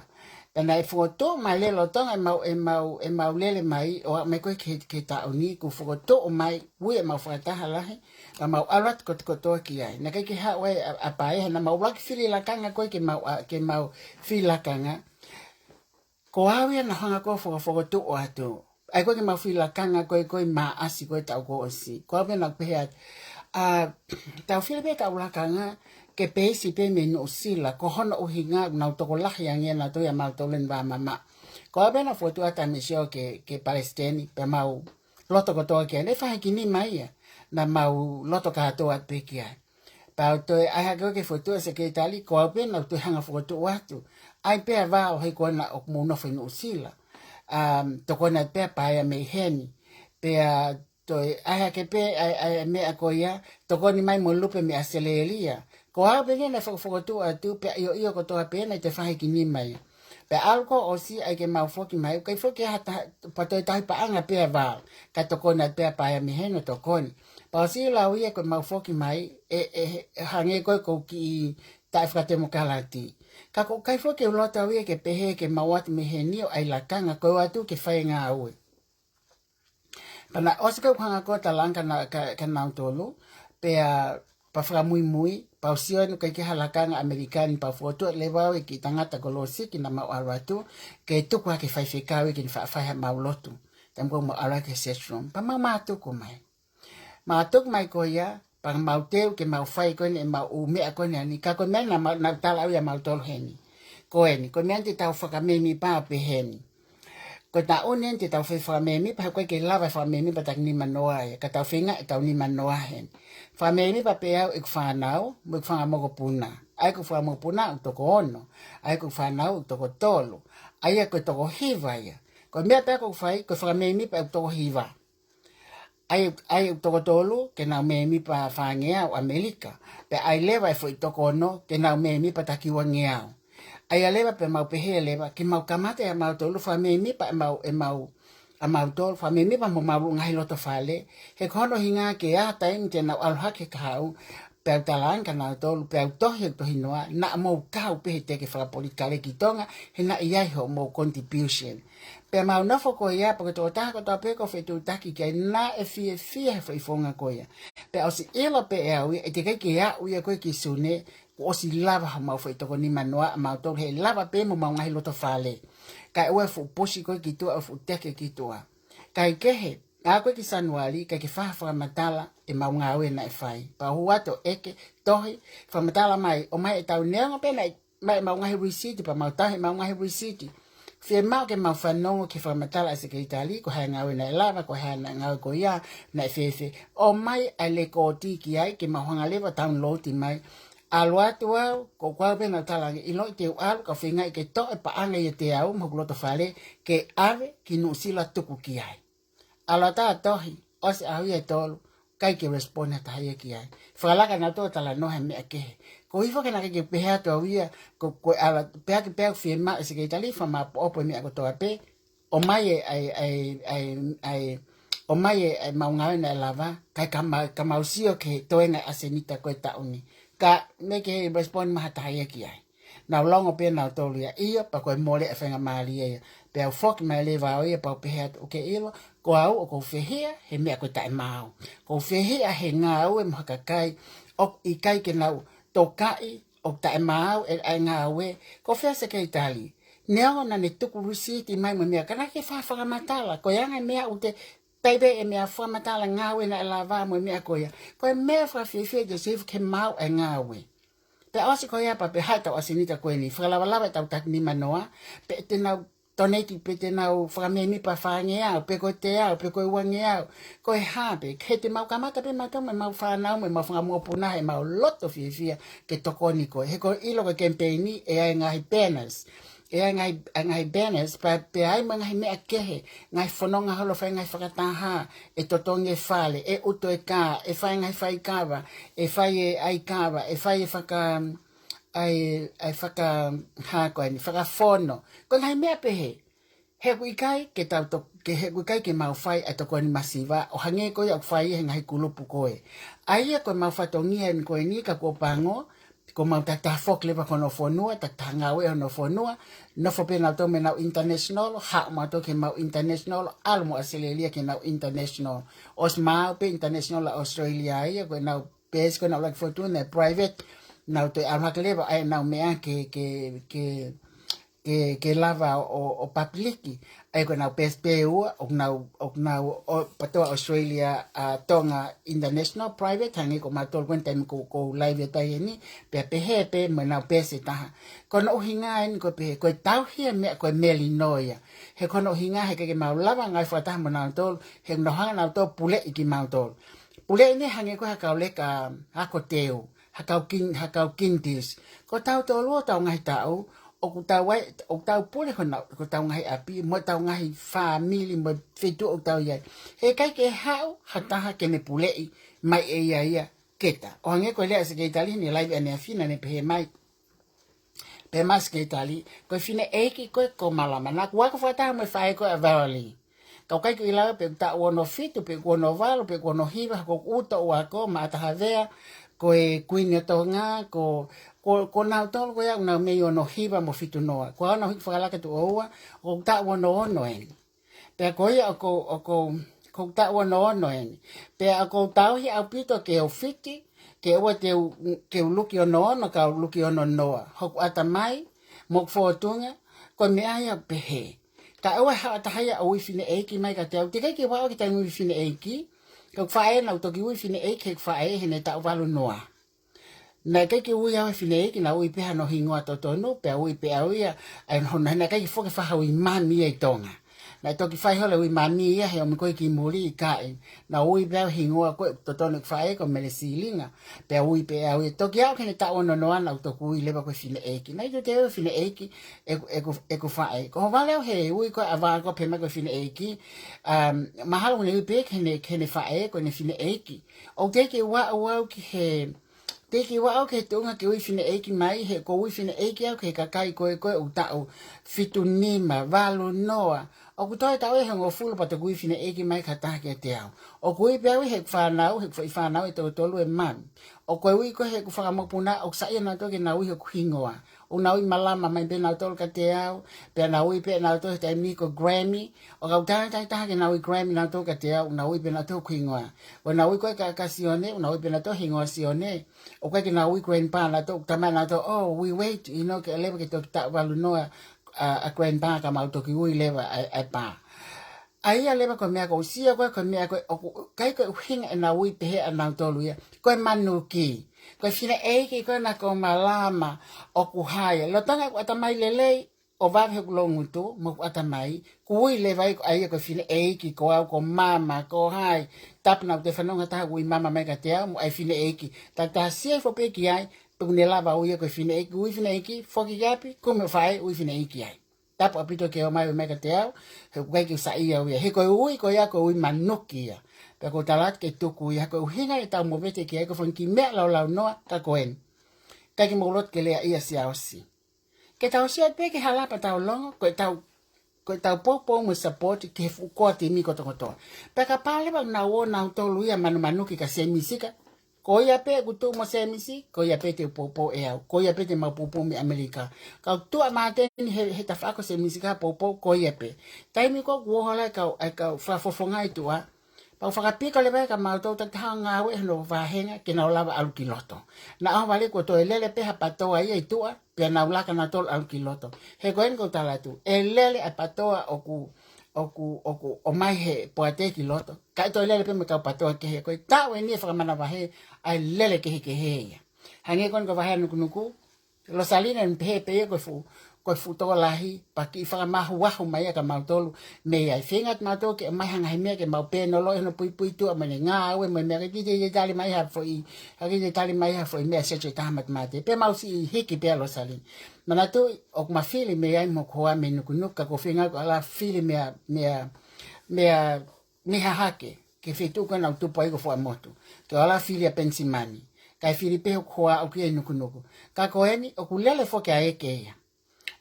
Pea naʻe fokotuʻu mai leva lolotonga ʻemau, ʻemau, ʻemau lele mai, ʻo aʻu mai ko ē ki he, ki he taʻu ni, kuo fokotuʻu mai, ui ʻemau fakataha lahi, ka mau ʻalu atu kotokotoa ki ai. Naʻe ʻikai ke haʻu ai ʻa, ʻa Paea, naʻa mau ʻuluaki fili lakanga ko ē ke mau, ʻa, ke mau fili lakanga. Ko au ia naʻa ku hanga ko ē ʻo fakafokotuʻu atu. ʻAi ko ē ke mau fili lakanga ko ē, ko ē Maʻasi ko ē taʻu kuo ʻosi. Ko au pē naʻa ku pehē atu, ʻa, tau fili pē ʻetau lakanga ke peisi pē mei Nuʻusila, ko hono ʻuhinga ʻoku nau tokolahi ange ʻanautolu ia mautolu ʻeni vā mama. Ko au pē naʻa ku fokotuʻu atu ʻa Michelle ke, ke palesiteni, pea mau loto kotoa ki ai, naʻe faʻahinga kiʻi nima ia, naʻa mau loto kātoa atu pē ki ai. Pea u toe ʻai hake au ke fokotuʻu ʻa e sekelitali, ko au pē naʻa ku toe hanga fokotuʻu atu. ʻAi pē ʻa Val he ko ena ʻoku mou nofo ʻi Nuʻusila. Um, tokoni atu pē ʻa Paea mei heni. Pea toe ʻai hake pē ʻa e, ʻa e meʻa ko ia, tokoni mai mo Lupe mei ʻAositelēlia. Ko au pē naʻe fakafokotuʻu atu, pea ʻioʻio kotoa pē naʻe toe faʻahinga kiʻi nima ia. Pea ʻalu kuo ʻosi ʻai ke mau foki mai, ʻikai foki ha taha, pea toe tahi paʻanga pē ʻa Val, kae tokoni atu pē ʻa Paea mei heni ʻo tokoni. Pea ʻosi lau ia ko ʻemau foki mai, ʻe, ʻe, ʻe hangē ko ē ʻoku kiʻi taʻefakatemokalati. Ka ʻoku ʻikai foki ke u loto au ia ke pehē ke mau ō atu mei heni ʻo ʻai lakanga, ko e ō atu ke fai e ngāue. Pea naʻe ʻosi ko ē ʻeku hanga ko ē ʻo talaange kia na-, kia, kia nautolu, pea, pea fakamuimui, Pea u sio ʻoku ʻikai ke ʻi ai ha lakanga ʻAmelika ni, pea u fokotuʻu leva au e kiʻi tangata ko Losiki naʻa mau ʻalu atu, ke tuku hake faifekau ia ke ne faʻa fai haʻamau lotu. Taimi ko ē mau ʻalu hake ki he Setrum. Pea mau mātuku mai. Mātuku mai ko ia, pea mau teu ke mau fai ko eni ʻemau ʻū meʻa ko eni ʻa eni. Ka ko e meʻa naʻa mau, naʻa tau talaʻi ʻa mautolu heni. Ko eni, ko e meʻa ni te tau fakamēmipa pē heni. Ko e taʻu ni eni te tau fai fakamēmipa, he ʻoku ʻikai ke lava e fakamēmipa taki nima noa ia, ka tau feinga ʻetau nima noa heni. Fakamēmipa pē au ʻeku fānau, mo ʻeku fanga mokopuna. ʻA ia ko e fanga mokopuna ʻoku toko ono, ʻa ia ko e fānau ʻoku toko tolu. ʻA ia ko e toko hiva ia. Ko e meʻa pē ʻoku fai, ko e fakamēmipa ʻeku toko hiva. ʻA ia, ʻa ia ʻoku toko tolu, ke nau mēmipa fāngeau ʻAmelika. Pea ʻai leva e foʻi toko ono, ke nau mēmipa taki uangeau. ʻA ia leva pea mau pehē leva, ke mau kamata ʻe mautolu fakamēmipa ʻemau, ʻemau, ʻa mautolu fakamēmipa mo homau ngaahi loto fale. He ko hono ʻuhinga ke ʻi ai ha taimi te nau ʻalu hake ki he kahaʻu, pea u tala ange kia nautolu, pea u tohi ʻeku tohinoa, naʻa mou kau pē he teke fakapolitikale ki Tonga, he naʻe ʻi ai hoʻomou contribution. Pea mau nofo ko ia, pea ko e tokotaha kotoa pē ʻoku ou fetuʻutaki ki ai, naʻe fiefia he foʻi founga ko ia. Pea ʻosi ʻilo pē ʻe au ia, ʻe teʻeki ai ke aʻu ia ko ē ki Sune, kuo ʻosi lava homau foʻi toko nima noa ʻa mautolu, he lava pē mo homau ngaahi loto fale. Kae ʻoua e fuʻu push ko ē ki tuʻa, ʻoua e fuʻu teke ki tuʻa. Kae kehe, aʻu ko ē ki Sānuali, ʻikai ke fai ha fakamatala ʻemau ngāue naʻe fai. Pea u hū atu ʻo ʻeke, tohi, fakamatala mai, ʻomai ʻetau, neongo pē naʻe ʻomai ʻemau ngaahi receipt, pea mau tauhi ʻemau ngaahi receipt. Fiemaʻu ke mau fanongo ki he fakamatala ʻa e sekelitali, ko e hā e ngāue naʻe lava, ko e hā e ngāue ko ia, naʻe fēfē. ʻOmai ʻa e lekooti ki ai, ke mau hanga leva ʻo download mai. ʻAlu atu au, ko au pē naʻa ku talaange, ʻiloʻi te u ʻalu, ka u feingaʻi ke toʻo e paʻanga ʻiate au, mo hoku loto fale, ke ʻave ki Nuʻusila tuku ki ai. ʻAlu atu ʻo tohi, ʻosi ʻaho ia ʻe tolu, ʻikai ke respond ha taha ia ki ai. Fakalaka nautolu ʻo talanoa he meʻa kehe. Ko e hifo ke naʻe ʻikai ke pehē atu au ia, ko, ko e ʻalu, pea ke pea fiemaʻu ʻe he sekelitali, fakamāʻopoʻopo e meʻa kotoa pē, ʻomai e, ʻai, ʻai, ʻai, ʻai, ʻomai e, ʻai ʻemau ngāue naʻe lava, kae ka mau, ka mau sio ki he toenga ʻa e ʻasenita ko e taʻu ni. Ka naʻe ʻikai ke respond mai ha taha ia ki ai. Naʻa ku longo pē nautolu ia, ʻio, pea ko e mole e faingamālie ia. Pea u foki mai leva au ia, pea u pehē atu, ʻoku ke ʻilo, ko au ʻoku ou fehiʻa he meʻa ko e taʻemaau. ʻOku ou fehiʻa he ngāue mo ha kakai ʻoku ʻikai ke nau tokaʻi, ʻoku taʻemaau e, ʻa e ngāue. Ko fē sekelitali? Neongo naʻa ne tuku receipt mai mo e meʻa, ka naʻe ʻikai ke fai ha fakamatala. Ko e anga e meʻa ʻoku te, tai pē e meʻa fakamatala ngāue naʻe lava mo e meʻa ko ia. Ko e meʻa fakafiefia Joseph ke maau e ngāue. Pea ʻosi ko ia pea pehē ʻe he ʻasenita ko eni, fakalavalava ʻetau taki nima noa, pe te nau donate, pe te nau fakamēmipa fāngeau, pe ko e teau, pe ko e uangeau, ko e hā pē, he te mau kamata pē mautolu mo ʻemau fānau, mo ʻemau fanga mokopuna, heʻemau loto fiefia ke tokoni koe. He ʻoku ou ʻilo ko e kemipeini, ʻe ʻi ai e ngaahi banners, ʻe ʻi ai e ngaahi, ngaahi banners, pea, pea ʻi ai mo e ngaahi meʻa kehe, ngaahi fononga holo fai ngaahi fakataha, ʻe totongi e fale, ʻe ʻuto e kā, ʻe fai e ngaahi faikava, ʻe fai e ʻaikava, ʻe fai e faka, ʻai, ʻai faka, hā ko eni, fakafono. Ko e ngaahi meʻa pehē. He ʻoku ʻikai ke tau to-, ke, he ʻoku ʻikai ke mau fai ʻa e tokoni masiva, ʻo hangē ko ia ʻoku fai he ngaahi kulupu ko ē. ʻA ia ko ʻemau fatongia eni ko eni ka kuo pango, ko ʻemau takitaha foki leva ki hono fonua, takitaha ngāue hono fonua, nofo pē nautolu mo ʻenau international, haʻu mautolu ki heʻemau international, ʻalu mo ʻAositelēlia ki heʻenau international. ʻOsi maau pē international ʻa Australia ia, ko ʻenau base ko ē naʻa ku ʻuluaki fokotuʻu naʻe private, nau toe ʻalu hake leva ʻa ʻenau meʻa ke, ke, ke, ke, ke lava ʻo, ʻo public. ʻA ia ko ʻenau base pē ua, ʻoku nau, ʻoku nau, ʻo, PTOA Australia, ʻa, Tonga International Private, hangē ko mautolu ko eni taimi ko, ko e live atu ai eni, pea pehē pē mo ʻenau base ʻe taha. Ko hono ʻuhinga eni ko e pehē, ko e tauhi e meʻa ko e melino ia. He ko hono ʻuhinga he ʻikai ke mau lava ngāue fakataha mo nautolu, he nau hanga nautolu puleʻi kimautolu. Puleʻi eni hangē ko ha kau leka, ha kau teu, ha kau kin-, ha kau kintis. Ko tautolu ʻo tau ngaahi taʻu, ʻoku tau ai, ʻoku tau pule ko nau, ko ʻetau ngaahi ʻapi, mo ʻetau ngaahi fāmili, mo e feituʻu ʻoku tau ʻi ai. He ʻikai ke haʻu ha taha ke ne puleʻi mai ʻe ia ia kita. ʻO hangē ko e lea ʻa e sekelitali ni live ʻaneafi naʻa ne pehē mai. Pehē mai e sekelitali, ko e fineʻeiki ko ē ko Malama. Naʻa ku ako fakataha mo e faʻē ko ē ʻa Valerie. Ka ʻoku ʻikai ke u ʻilo pe ʻoku taʻu ono fitu, pe ʻoku ono valu, pe ʻoku ono hiva, ko ʻeku ʻuto ʻoku ako, Maʻata Havea, ko e Kuini ʻo Tonga, ko, ko, ko nautolu ko ia ʻoku nau mei ono hiva mo fitu noa. Ko au naʻa ku hiki fakalaka tuʻo ua, ʻoku ou taʻu ono ono eni. Pea ko ia ʻoku ou, ʻoku ou, ʻoku ou taʻu ono ono eni. Pea ʻoku ou tauhi ʻaupito ki he ʻofisi, ke ʻoua te u, ke u luki ono ono, ka u luki ono noa. Hoku ʻatamai, mo hoku fōtunga, ko e meʻa ia ʻoku pehē. Ka ʻoua ʻe haʻu ha taha ia ʻo ui fineʻeiki mai kiate au. Teʻeki ai ke u aʻu ki he taimi ui fineʻeiki, ka ʻoku ou faʻē naʻa ku toki ui fineʻeiki heʻeku faʻē heʻene taʻu valu noa. Naʻe ʻikai ke u ui au he fineʻeiki, naʻa ku ui pē hano hingoa totonu, pea ui pē au ia, ʻa e hono, naʻe ʻikai ke foki fai ha ui mami ia ʻi Tonga. Naʻe toki fai holo e ui mami ia he ʻomi ko ē ki muli, ʻikai. Naʻa ku ui pē au e hingoa ko ē totonu ʻeku faʻē ko Mele Silinga, pea ui pē au ia. Toki aʻu ki heʻene taʻu ono noa naʻa ku toki ui leva ko e fineʻeiki. Naʻe ʻikai te u ui fineʻeiki ʻeku, ʻeku, ʻeku faʻē. Ko hono vale au he ui ko ē ʻa vā ko ē pehē mai ko e fineʻeiki, um, mahalo ʻoku ne ui pē ki heʻene, ki heʻene faʻē ko ʻene fineʻeiki. ʻOku teʻeki ke u aʻu au ki he, teʻeki ke u aʻu au ki he tuʻunga ke ui fineʻeiki mai, he ʻoku ou ui fineʻeiki au ki he kakai ko ē, ko ē ʻoku taʻu fitu nima, valu noa. ʻOku toe taʻu ʻe hongofulu pea toki ui fineʻeiki mai ha taha kiate au. ʻOku ou ui pē au ia heʻeku fānau, heʻeku foʻi fānau ʻe toko tolu ʻe mami. ʻOku ou ui ko ē heʻeku fanga mokopuna, ʻoku saiʻia nautolu ke nau ui hoku hingoa. ʻOku nau ui malama mai pē nautolu kiate au, pea nau ui pē nautolu he taimi ni ko Grammy, ʻoku ʻikai ke u tala ha taha ke nau ui Grammy nautolu kiate au, ʻoku nau ui pē nautolu hoku hingoa. ʻOku nau ui ko ē kia, kia Sione, ʻoku nau ui pē nautolu hingoa Sione. ʻOku ʻikai ke nau ui Grandpa nautolu, talamai nautolu, oh, we wait, you know, ke lava ke toki taʻu valu noa ʻa, ʻa Grandpa ka mau toki ui leva ʻa e, ʻa e pā. ʻA ia leva ko e meʻa ʻoku ou sio ko ē, ko e meʻa ko ē, ʻoku ʻikai ko e ʻuhinga ʻenau ui pehē ʻa nautolu ia. Ko e manuki. Ko e fineʻeiki ko ē naʻa ku malama ʻoku hā ia. Lolotonga ʻeku ʻatamai lelei, ʻo vave hoku loungutu, mo hoku ʻatamai, kuo u ui leva ia ko e, ʻa ia ko e fineʻeiki, ko au, ko mama, ko hai, tapu naʻa ku toe fanongo ha taha ʻoku ui mama mai kiate au, mo e fineʻeiki. Takitaha sio hifo pē ki ai, pe ʻoku ne lava ʻo ui ia ko e fineʻeiki, ui fineʻeiki, foki ki ʻapi, kumi hoʻo faʻē, ui fineʻeiki ai. Tapu ʻaupito ke ō mai, ui mai kiate au, he ʻoku ʻikai ke u saiʻia au ia. He ko e ui ko ia, ko e ui manuki ia. Pea ʻoku ou tala atu ke tuku ia, ko e ʻuhinga ʻetau movete ki ai, ko e fanga kiʻi meʻa laulau noa, ka ko eni. ʻIkai ke mou loto ke lea ia Siaosi. Ke tau sio pē ki he hala pea tau longo, ko ʻetau, ko ʻetau poupou mo e support ki he fuʻu core team kotokotoa. Pea kapau leva ʻoku nau ō nautolu ia manumanuki kia Semisi ka, ko ia pē ʻoku tuʻu mo Semisi, ko ia pē te u poupou ʻe au, ko ia pē te mau poupou mei ʻAmelika. Ka ʻoku tuʻu ʻa Māteni he, he tafaʻaki ʻo Semisi ka poupou, ko ia pē. Taimi ko ē ʻoku ō holo ai e kau, e kau fakafofonga ʻi tuʻa, pea ʻoku fakapiko leva ia kia mautolu takitaha ʻo ngāue ʻi hono vāhenga ke nau lava ʻalu ki loto. Naʻa ʻohovale kuo toe lele pē ha patoa ia ʻi tuʻa, pea nau laka nautolu ʻalu ki loto. He ko eni ʻoku ou tala atu, ʻe lele ʻa e patoa ʻoku, ʻoku, ʻoku ʻomai he poate ki loto. Kae toe lele pē mo e kau patoa kehe, ko e taʻu eni e fakamanavahē ʻa e lele kehekehe ia. Hangē ko eni ko e vahe ʻa Nukunuku, Losaline ʻoku ne pehē pē ia ko e fuʻu, ko e fuʻu tokolahi, pea kiʻi fakamahuahu mai ia kia mautolu, mei ai feinga atu mautolu ke ʻomai ha ngaahi meʻa ke mau pēnoloʻi hono puipuituʻa mo ʻene ngāue mo e meʻa, ʻikai ke te tali mai ha foʻi, ʻikai ke te tali mai ha foʻi meʻa search ʻe taha matemate. Pea mau siʻi hiki pē ʻa Losaline. Manatuʻi, ʻoku ma fili mei ai mo hoku hoa mei Nukunuku, ka ʻoku ou feinga ko e ʻalu ʻo fili mei a, mei a, mei a, mei Hahake, ki he feituʻu ko ē naʻa ku tupu ai ko Fuaʻamotu. Ke u ʻalu ʻo fili ʻa Penisimani. Kae fili pē hoku hoa ʻoku ʻi Nukunuku. Ka ko eni, ʻoku lele foki ʻa ʻEke ia.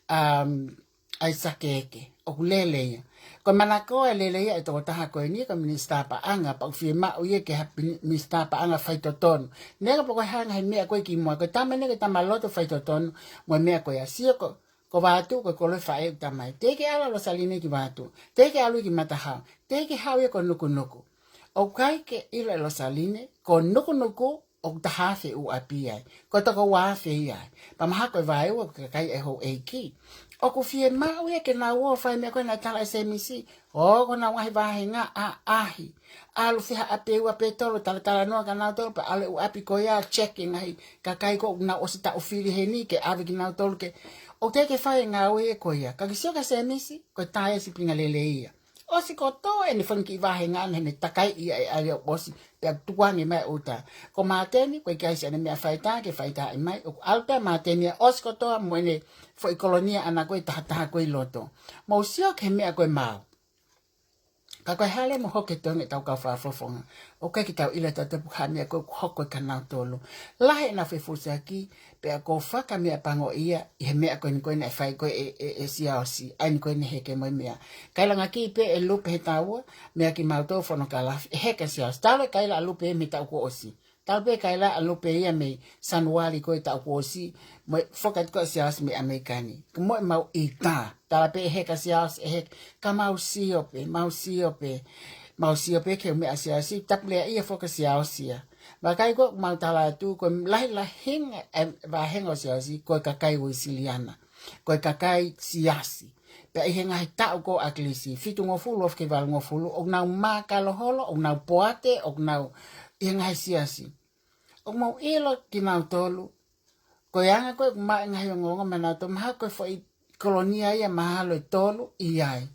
Um, ʻAisake ʻEke. ʻOku lele ia. Ko e manako ʻa e lele ia ʻa e tokotaha ko eni, ko e minisitā paʻanga, pea ʻoku fiemaʻu ia ke ha pini-, minisitā paʻanga faitotonu. Neongo pe ko e hā e ngaahi meʻa ko ē kimuʻa, ko e tama eni ko e tama loto faitotonu, mo e meʻa ko ia. Sio ko, ko Vatu, ko e kolo e faʻē ʻo e tama ia. Teʻeki ke ʻalu ʻa Losaline ki Vatu. Teʻeki ke ʻalu ia ki Matahao. Teʻeki ke haʻu ia ki Nukunuku. ʻOku ʻikai ke ʻilo ʻe Losaline, ko Nukunuku, ʻoku taha afe ʻū ʻapi ai. Ko e toko ua afe ia ai. Pea mahalo ko e vaeua ko e kakai ʻa e houʻeiki. ʻOku fiemaʻu ia ke nau ō ʻo fai e meʻa ko ē naʻe tala ʻe Semisi. ʻO ko ʻenau ngaahi vāhenga ʻaʻahi. ʻAlu fē ha ʻapi ʻe ua pe tolu, talatalanoa kia nautolu, pea ʻalu e ʻū ʻapi ko ia, check e ngaahi kakai ko ē ʻoku nau ʻosi taʻu fili heni, ke ʻave kinautolu ke, ʻoku teʻeki ke fai e ngāue ko ia. Ka ke sio kia Semisi, ko e tā ia e sīpinga lelei ia. ʻOsi kotoa ʻene fanga kiʻi vāhenga ʻana heʻene takai ia e ʻalu ʻo ʻosi, pea tukuange mai ʻuta. Ko Māteni, ko e ʻikai siʻane meʻa faitā ke faitaaʻi mai, ʻoku ʻalu pē ʻa Māteni ia ʻosi kotoa mo ʻene foʻi kolonia ʻana ko ē ʻe tahataha ko ē ʻi loto. Mou sio ki he meʻa ko ē maau. Ka ko e hā leva mo hoku toenga ʻetau kau fakafofonga. ʻOku ʻikai ke tau ʻilo ʻe tautolu pe ko e hā e meʻa ko ē ʻoku hoko kia nautolu. Lahi ʻenau fefusiaki, pea ʻoku ou fakameʻapangoʻia ʻi he meʻa ko eni ko ē naʻe fai ko ē ʻe, ʻe, ʻe Siaosi, ʻa eni ko eni heke mo e meʻa. Kae langa ki pē ʻe Lupe he taua, meʻa kimautolu Fonokalafi, ʻe heka Siaosi. Talu e kaila ʻa Lupe mei he taʻu kuo ʻosi. Talu pē e kaila ʻa Lupe ia mei Sānuali ko ē taʻu kuo ʻosi, mo e foki atu ko ē ʻa Siaosi mei ʻAmelika ni. Ko e moʻoni mau ʻita. Tala pē ʻe heka Siaosi, ʻe heka. Ka mau sio pē, mau sio pē. Mau sio pē ki he meʻa ʻa Siaosi, tapu leva ia foki ʻa Siaosi ia. Vakai ko ʻemau tala atu, ko e lahilahi ʻa e vāhenga ʻo e siasi, ko e kakai Uēsiliana, ko e kakai siasi. Pea ʻi he ngaahi taʻu ko ē ʻa ʻAkilisi, fitungofulu ʻo aʻu ki he valungofulu, ʻoku nau mākalo holo, ʻoku nau poate, ʻoku nau ʻi he ngaahi siasi. ʻOku mau ʻilo kinautolu, ko e anga ko ē ʻoku maʻu e ngaahi ongoongo maʻanautolu, mahalo ko e foʻi kolonia ia mahalo ʻe tolu ʻi ai.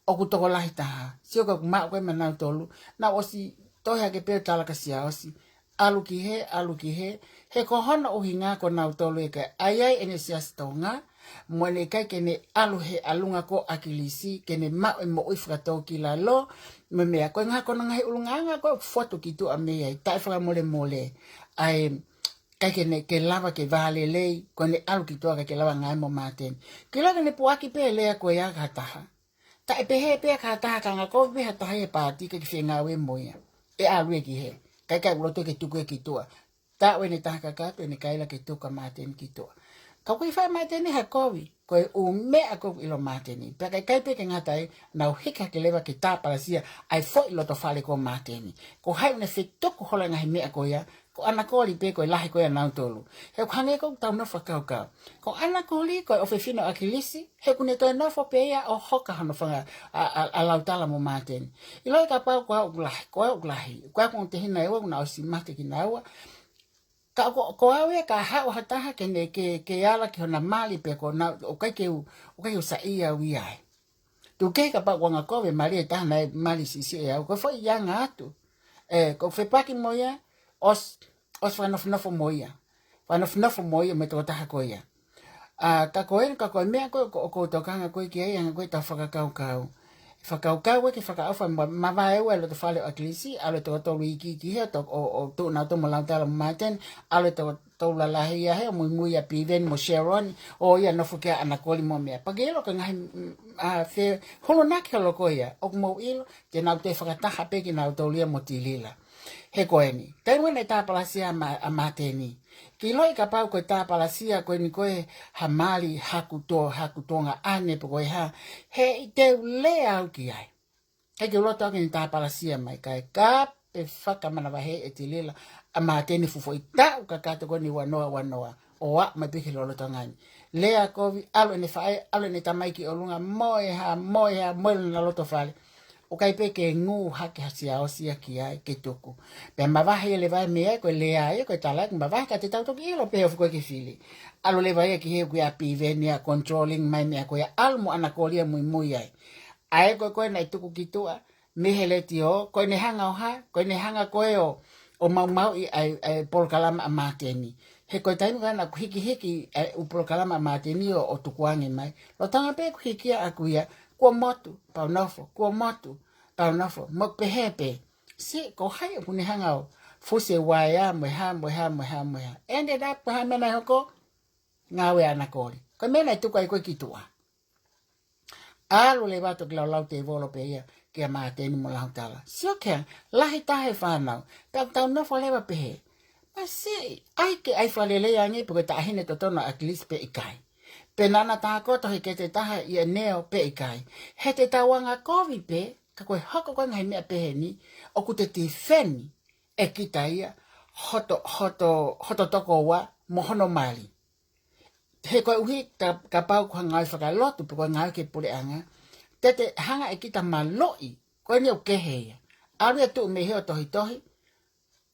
ʻOku tokolahi taha. Sio ko ē ʻoku maʻu ko ē maʻanautolu, nau ʻosi tohi hake pē ʻo tala kia Siaosi, ʻalu ki hē, ʻalu ki hē, he ko hono ʻuhinga ko nautolu ē ʻikai ʻi ai ʻene siasi Tonga, mo ʻene ʻikai ke ne ʻalu he ʻalunga ko ē ʻa ʻAkilisi, ke ne maʻu e moʻui fakatōkilalo, mo e meʻa ko ē, ngaahi ko ē ngaahi ʻulungaanga ko ē ʻoku fotu ki tuʻa mei ai, taʻefakamolemole, ʻa e ʻikai ke ne, ke lava ke vālelei, ko ʻene ʻalu ki tuʻa kae ke lava ngāue mo Māteni. Ke lava ke ne puaki pē lea ko ia ki ha taha. Taʻe pehē pē ki ha taha, ka anga ko ē pē ha taha ʻi he paati ʻikai ke fengāue mo ia, ʻe ʻalu ia ki hē. ʻIkai ke u loto ke tuku ia ki tuʻa. Taʻu ʻene taha kakato, ʻene kaila ke tuku ʻa Māteni ki tuʻa. Ka ʻoku ʻikai fai ʻe Māteni ha kovi, ko e ʻū meʻa ko ē ʻoku ʻilo ʻe Māteni. Pea ʻikai, ʻikai pē ke ngata ai, nau hiki hake leva ke tāpalasia ʻa e foʻi loto fale ko ē ʻo Māteni. Ko hai ʻoku ne fetuku holo e ngaahi meʻa ko ia, ko ʻAnakoli pē ko e lahi ko ia ʻanautolu. He ʻoku hangē ko ʻetau nofo fakakaukau. Ko ʻAnakoli ko e ʻofefine ʻo ʻAkilisi, he ʻoku ne toe nofo pē ia ʻo hoka hono fanga ʻa, ʻa, ʻa Lautala mo Māteni. ʻIloi kapau ko au ʻoku lahi, ko au ʻoku lahi, ko au ʻoku ou tehina ʻe ua, ʻoku na ʻosi mate kinaua. Ka ko, ko au ia ka haʻu ha taha ke ne, ke, ke ala ki hona mali pē ko ena, ʻoku ʻikai ke u, ʻoku ʻikai ke u saiʻia au ia ai. Tuku kehe kapau ʻoku anga kovi e mali ʻe taha naʻe mali siʻisiʻi ʻe au, ko e foʻi anga atu. ʻE, ko e fepaki mo ia, ʻosi, ʻosi fakanofonofo mo ia. Fakanofonofo mo ia mo e tokotaha ko ia. ʻA, ka ko e, ka ko e meʻa ko ē, ko, ʻoku ou tokanga ko ē ki ai, anga ko ē ʻetau fakakaukau. Fakakaukau ē ke fakaʻofa ma, mavaeua e loto fale ʻo ʻAkilisi, ʻalu e toko tolu iiki ki hē ʻo to, ʻo, ʻo tuʻu nautolu mo Lautala mo Māteni, ʻalu e toko tolu lalahi ia hē ʻo muimui ʻa Piveni mo Sharon, ʻo ia nofo ki ai ʻAnakoli mo e meʻa. Pea ke ʻilo ko e ngaahi, mm, ʻa, fehulunaki holo ko ia, ʻoku mou ʻilo, te nau toe fakataha pē kinautolu ia mo Tilila. He ko eni, taimi naʻe tāpalasia ʻa Ma, ʻa Māteni. Ke ʻiloʻi kapau ko e tāpalasia ko eni ko ē ha mali haku to, haku Tonga ʻane pe ko e hā, heʻikai te u lea au ki ai. ʻIkai ke u loto au ke ne tāpalasia mai, kae ka pe fakamanavahē ʻe Tilila ʻa Māteni he fuʻu foʻi taʻu kakato ko eni ua noa ua noa, ʻo aʻu mai pē ki he lolotonga ni. Lea kovi, ʻalu ʻene faʻē, ʻalu ʻene tamai ki ʻolunga, mo e hā, mo e hā, mo e lana loto fale. ʻOku ʻikai pē ke ngū hake ha Siaosi ia ki ai ke tuku. Pea mavahe leva ia mei ai, ko e lea ia, ko e tala ia, mavahe ka te tau toki ʻilo pē ʻoku ʻikai ke fili. ʻAlu leva ia ki hē, ʻoku ʻi ai ʻa Piveni ia controlling mai e meʻa ko ia, ʻalu mo ʻAnakoli ia muimui ai. ʻA ē ko ē ko ē naʻe tuku ki tuʻa mei he letiō, ko ʻene hanga ʻo hā, ko ʻene hanga ko ē ʻo, ʻo maumauʻi ʻa e, ʻa e polokalama ʻa Māteni. He ko e taimi ko ē naʻa ku hikihiki ʻa e ʻū polokalama ʻa Māteni ʻo, ʻo tukuange mai. Lolotonga pē ʻeku hiki ʻaʻaku ia, kuo motu, pea u nofo, kuo motu, pea u nofo, mo pehē pē. Siʻi, ko hai ʻoku ne hanga ʻo fusi e uaea, mo e hā, mo e hā, mo e hā, mo e hā. Ended up, ko e hā e meʻa naʻe hoko, ngāue ʻa ʻAnakoli. Ko e meʻa naʻe tuku ai ko ē ki tuʻa. ʻAlu leva toki laulau tēvolo pē ia kia Māteni mo Lautala. Sio ki he lahi taha e fānau. Pea tau nofo leva pehē. Masiʻi, ʻai ke ʻai fakalelei ange pe ko e taʻahine totonu ʻa ʻAkilisi pe ʻikai. Pe naʻa na tākoto he kete taha ʻia Neo pe ʻikai. He te tau anga kovi pē, ka ko e hoko ko ē ngaahi meʻa pehē ni, ʻoku te tifeni ʻe kita ia, hoto, hoto, hoto tokoua mo hono mali. He koeʻuhi ka, kapau ko ha ngāue fakalotu, pe ko e ngāue ki he puleʻanga, te te hanga ʻe kita maloʻi, ko eni ʻoku kehe ia. ʻAlu ia tuʻu mei hē ʻo tohitohi,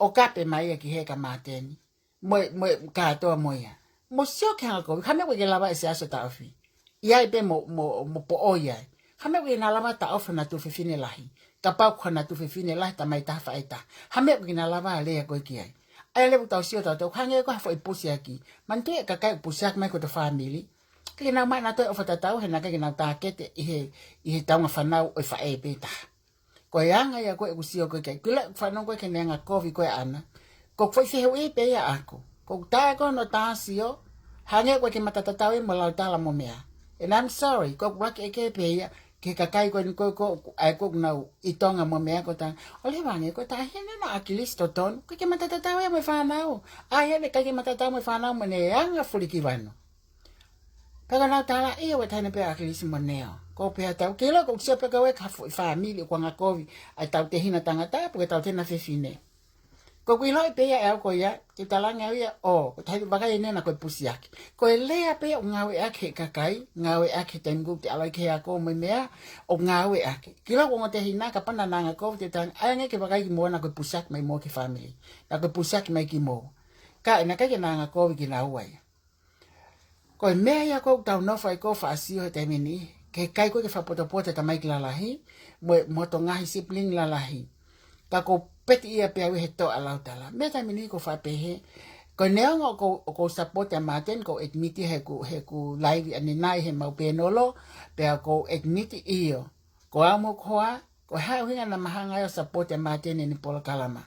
ʻo kape mai ia ki hē kia Māteni. Mo e, mo e kātoa mo ia. Mo sio ki he anga ko ē, ha meʻa ʻoku ʻikai ke lava ʻe Siaosi ʻo taʻofi. ʻI ai pē mo, mo, mo poʻoi ai. Ha meʻa ʻoku ʻikai ke na lava taʻofi hona tuofefine lahi. Kapau ko hona tuofefine lahi, tamai taha faʻē taha. Ha meʻa ʻoku ʻikai ke na lava ʻo lea ko ē ki ai. ʻA ia leva ʻoku tau sio tautolu, hangē ko ha foʻi pusiaki. Manatuʻi e kakai ʻoku pusiaki mai ko ʻetau fāmili. ʻIkai ke nau maʻu ʻenautolu e ʻofa tatau, he naʻe ʻikai ke nau tākete ʻi he, ʻi he taunga fānau ʻo e faʻē pē taha. Ko e anga ia ko ē ʻeku sio ko ē ki ai. Kila fanongo ko ē ki heʻene anga kovi ko ē ʻaʻana. Ko e foʻi fehuʻi pē ia ʻaʻaku. Ko ʻeku tā ko ē hono tā sio, hangē ko ē ke matatatau ia mo Lautala mo meʻa. And I'm sorry, ko ʻeku ʻuluaki ʻeke pē ia ki he kakai ko eni ko ē ko ē, ʻa ē ko ē ʻoku nau ʻi Tonga mo meʻa ko ē ta. ʻO leva ange ko e taʻahine ʻa ʻAkilisi totonu, ʻikai ke matatatau ia mo e fānau. ʻAi ʻene ʻikai ke matatatau mo e fānau mo ʻene anga fulikivanu. Pea ka nau tala ia ʻoku taʻahine pē ʻa ʻAkilisi mo Neo. Ko e pehē ʻa tautolu, ke ʻilo ʻoku ou sio pē ko e ka foʻi fāmili ʻoku anga kovi ʻa ʻetau tehina tangata, pe ko ʻetau tehina fefine. Ko ʻeku ʻiloʻi pē ia ʻe au ko ia, te u talaange au ia, ʻo, ko e taimi vakai ʻeni naʻa ko e pusiaki. Ko e lea pē ia ʻoku ngāueʻaki he kakai, ngāueʻaki he taimi ʻoku te ʻalu ai ki he ako mo e meʻa, ʻoku ngāueʻaki. Kilau ko e ongo tehina, kapau naʻa na angakovi, te u talaange, ʻai ange ke vakai kimoua naʻa ko e pusiaki mai moua ki he fāmili. Naʻa ko e pusiaki mai kimoua. Ka ʻe naʻe ʻikai ke na angakovi kinaua ia. Ko e meʻa ia ʻoku tau nofo ai ʻo faʻa sio he taimi ni, ke ʻikai ko ē ke fakapotopoto e tamaiki lalahi, mo e, mo hoto ngaahi sibling lalahi. Ka ʻoku ou peti ia pē au he toʻa lau tala. Mei he taimi ni ʻoku ou faʻa pehē, ko e neongo ʻoku ou, ʻoku ou support ʻa Martin, ʻoku ou admit he ʻoku, he ʻoku live ʻanenai he mau pēnolo, pea ʻoku ou admit ʻio. Ko au mo hoku hoa, ko e hā e ʻuhinga naʻa ma hanga ai ʻo support ʻa Martin ʻene polokalama.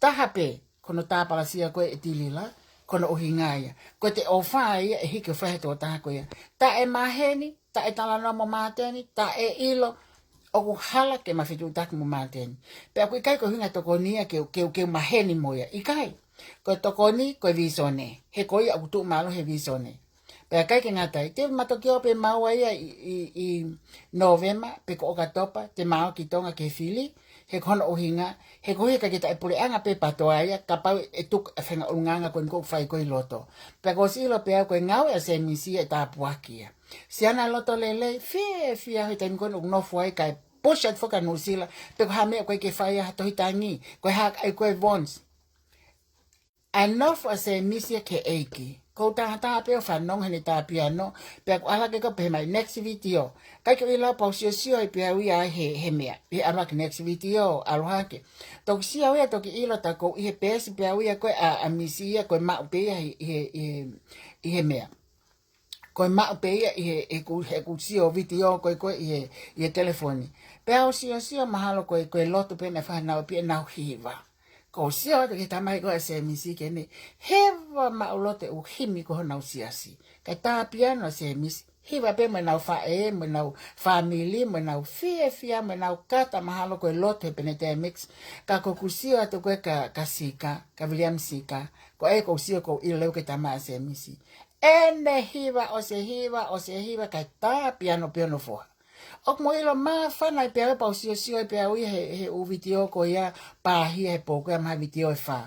Taha pē, ko hono tāpalasia ko ē ʻe Tilila, ko hono ʻuhinga ia. Ko e te ʻofa ia, ʻe hiki ʻo fai he tokotaha ko ia. Taʻe maheni, taʻe talanoa mo Martin, taʻe ʻilo, ʻoku hala ke ma fetuʻutaki mo Martin. Pea ʻoku ʻikai ko e ʻuhinga tokoni ia ke, ke, ke maheni mo ia. ʻIkai, ko e tokoni, ko e vīsone. He ko ia ʻoku tuʻu mālohi he vīsone. Pea ʻikai ke ngata ai, te ma toki ō pē maua ia ʻi, ʻi, ʻi Nōvema, pe ko ʻOkatopa, te ma ō ki Tonga ke fili, he ko hono ʻuhinga, he ko e ʻuhinga ke taʻe puleʻanga pē PATOA ia, kapau ʻe tuku e faʻahinga ʻulungaanga ko eni ʻoku fai ko ē ʻi loto. Pea ʻoku ou ʻosi ʻilo pē au ko e ngāue ʻa Semisi ʻe tāpuaki ia. Siana loto lelei, fiefia he taimi ko eni ʻoku nofo ai kae push atu foki ʻa Nuʻusila, pe ko e hā e meʻa ʻoku ʻikai ke fai ʻe ha Tohi Tangi, ko e hā ʻa e ko e Vons. ʻA e nofo ʻa Semisi ia ki he ʻEiki. ʻOku ou tātā pē ʻo fanongo heʻene tā piano, pea ʻoku ʻalu hake ʻo pehē mai next video. ʻIkai ke u ʻilo pe ʻoku ou siosio ai pē au ia he, he meʻa. ʻI he ʻalu hake next video, ʻalu hake. Toki sio au ia toki ʻilo ta ʻoku ou ʻi he peesi pē au ia ko ē ʻa, ʻa Misi ia ko e maʻu pē ia ʻi he, ʻi he, ʻi he, ʻi he meʻa. Ko e maʻu pē ia ʻi he, he ʻeku, he ʻeku sio vitiō ko ē, ko ē ʻi he, ʻi he telefoni. Pea u siosio mahalo ko e, ko e lotu pē naʻe fai ʻe nau pē ʻenau hiva. ʻOku ou sio atu ki he tamai ko ē ʻa Semisi ke ne hiva maʻu lotu ʻū himi ko honau siasi. Kae tā piano ʻa Semisi. Hiva pē mo ʻenau faʻē, mo ʻenau fāmili, mo ʻenau fiefia, mo ʻenau kata mahalo ko e lotu he Penitentiary Mix. Ka ʻoku ou sio atu ko ē kia, kia Sika, kia William Sika. Ko e ʻoku ou sio ʻoku ou ʻilo leva ko e tamai ʻa Semisi. ʻEne hiva, ʻosi e hiva, ʻosi e hiva, kae tā piano pē hono foha. ʻOku mou ʻilo māfana ai pē au pea u siosio ai pē au ia he, he ʻū vitiō ko ia pāhia he pō ko ia maha vitiō ʻe fā.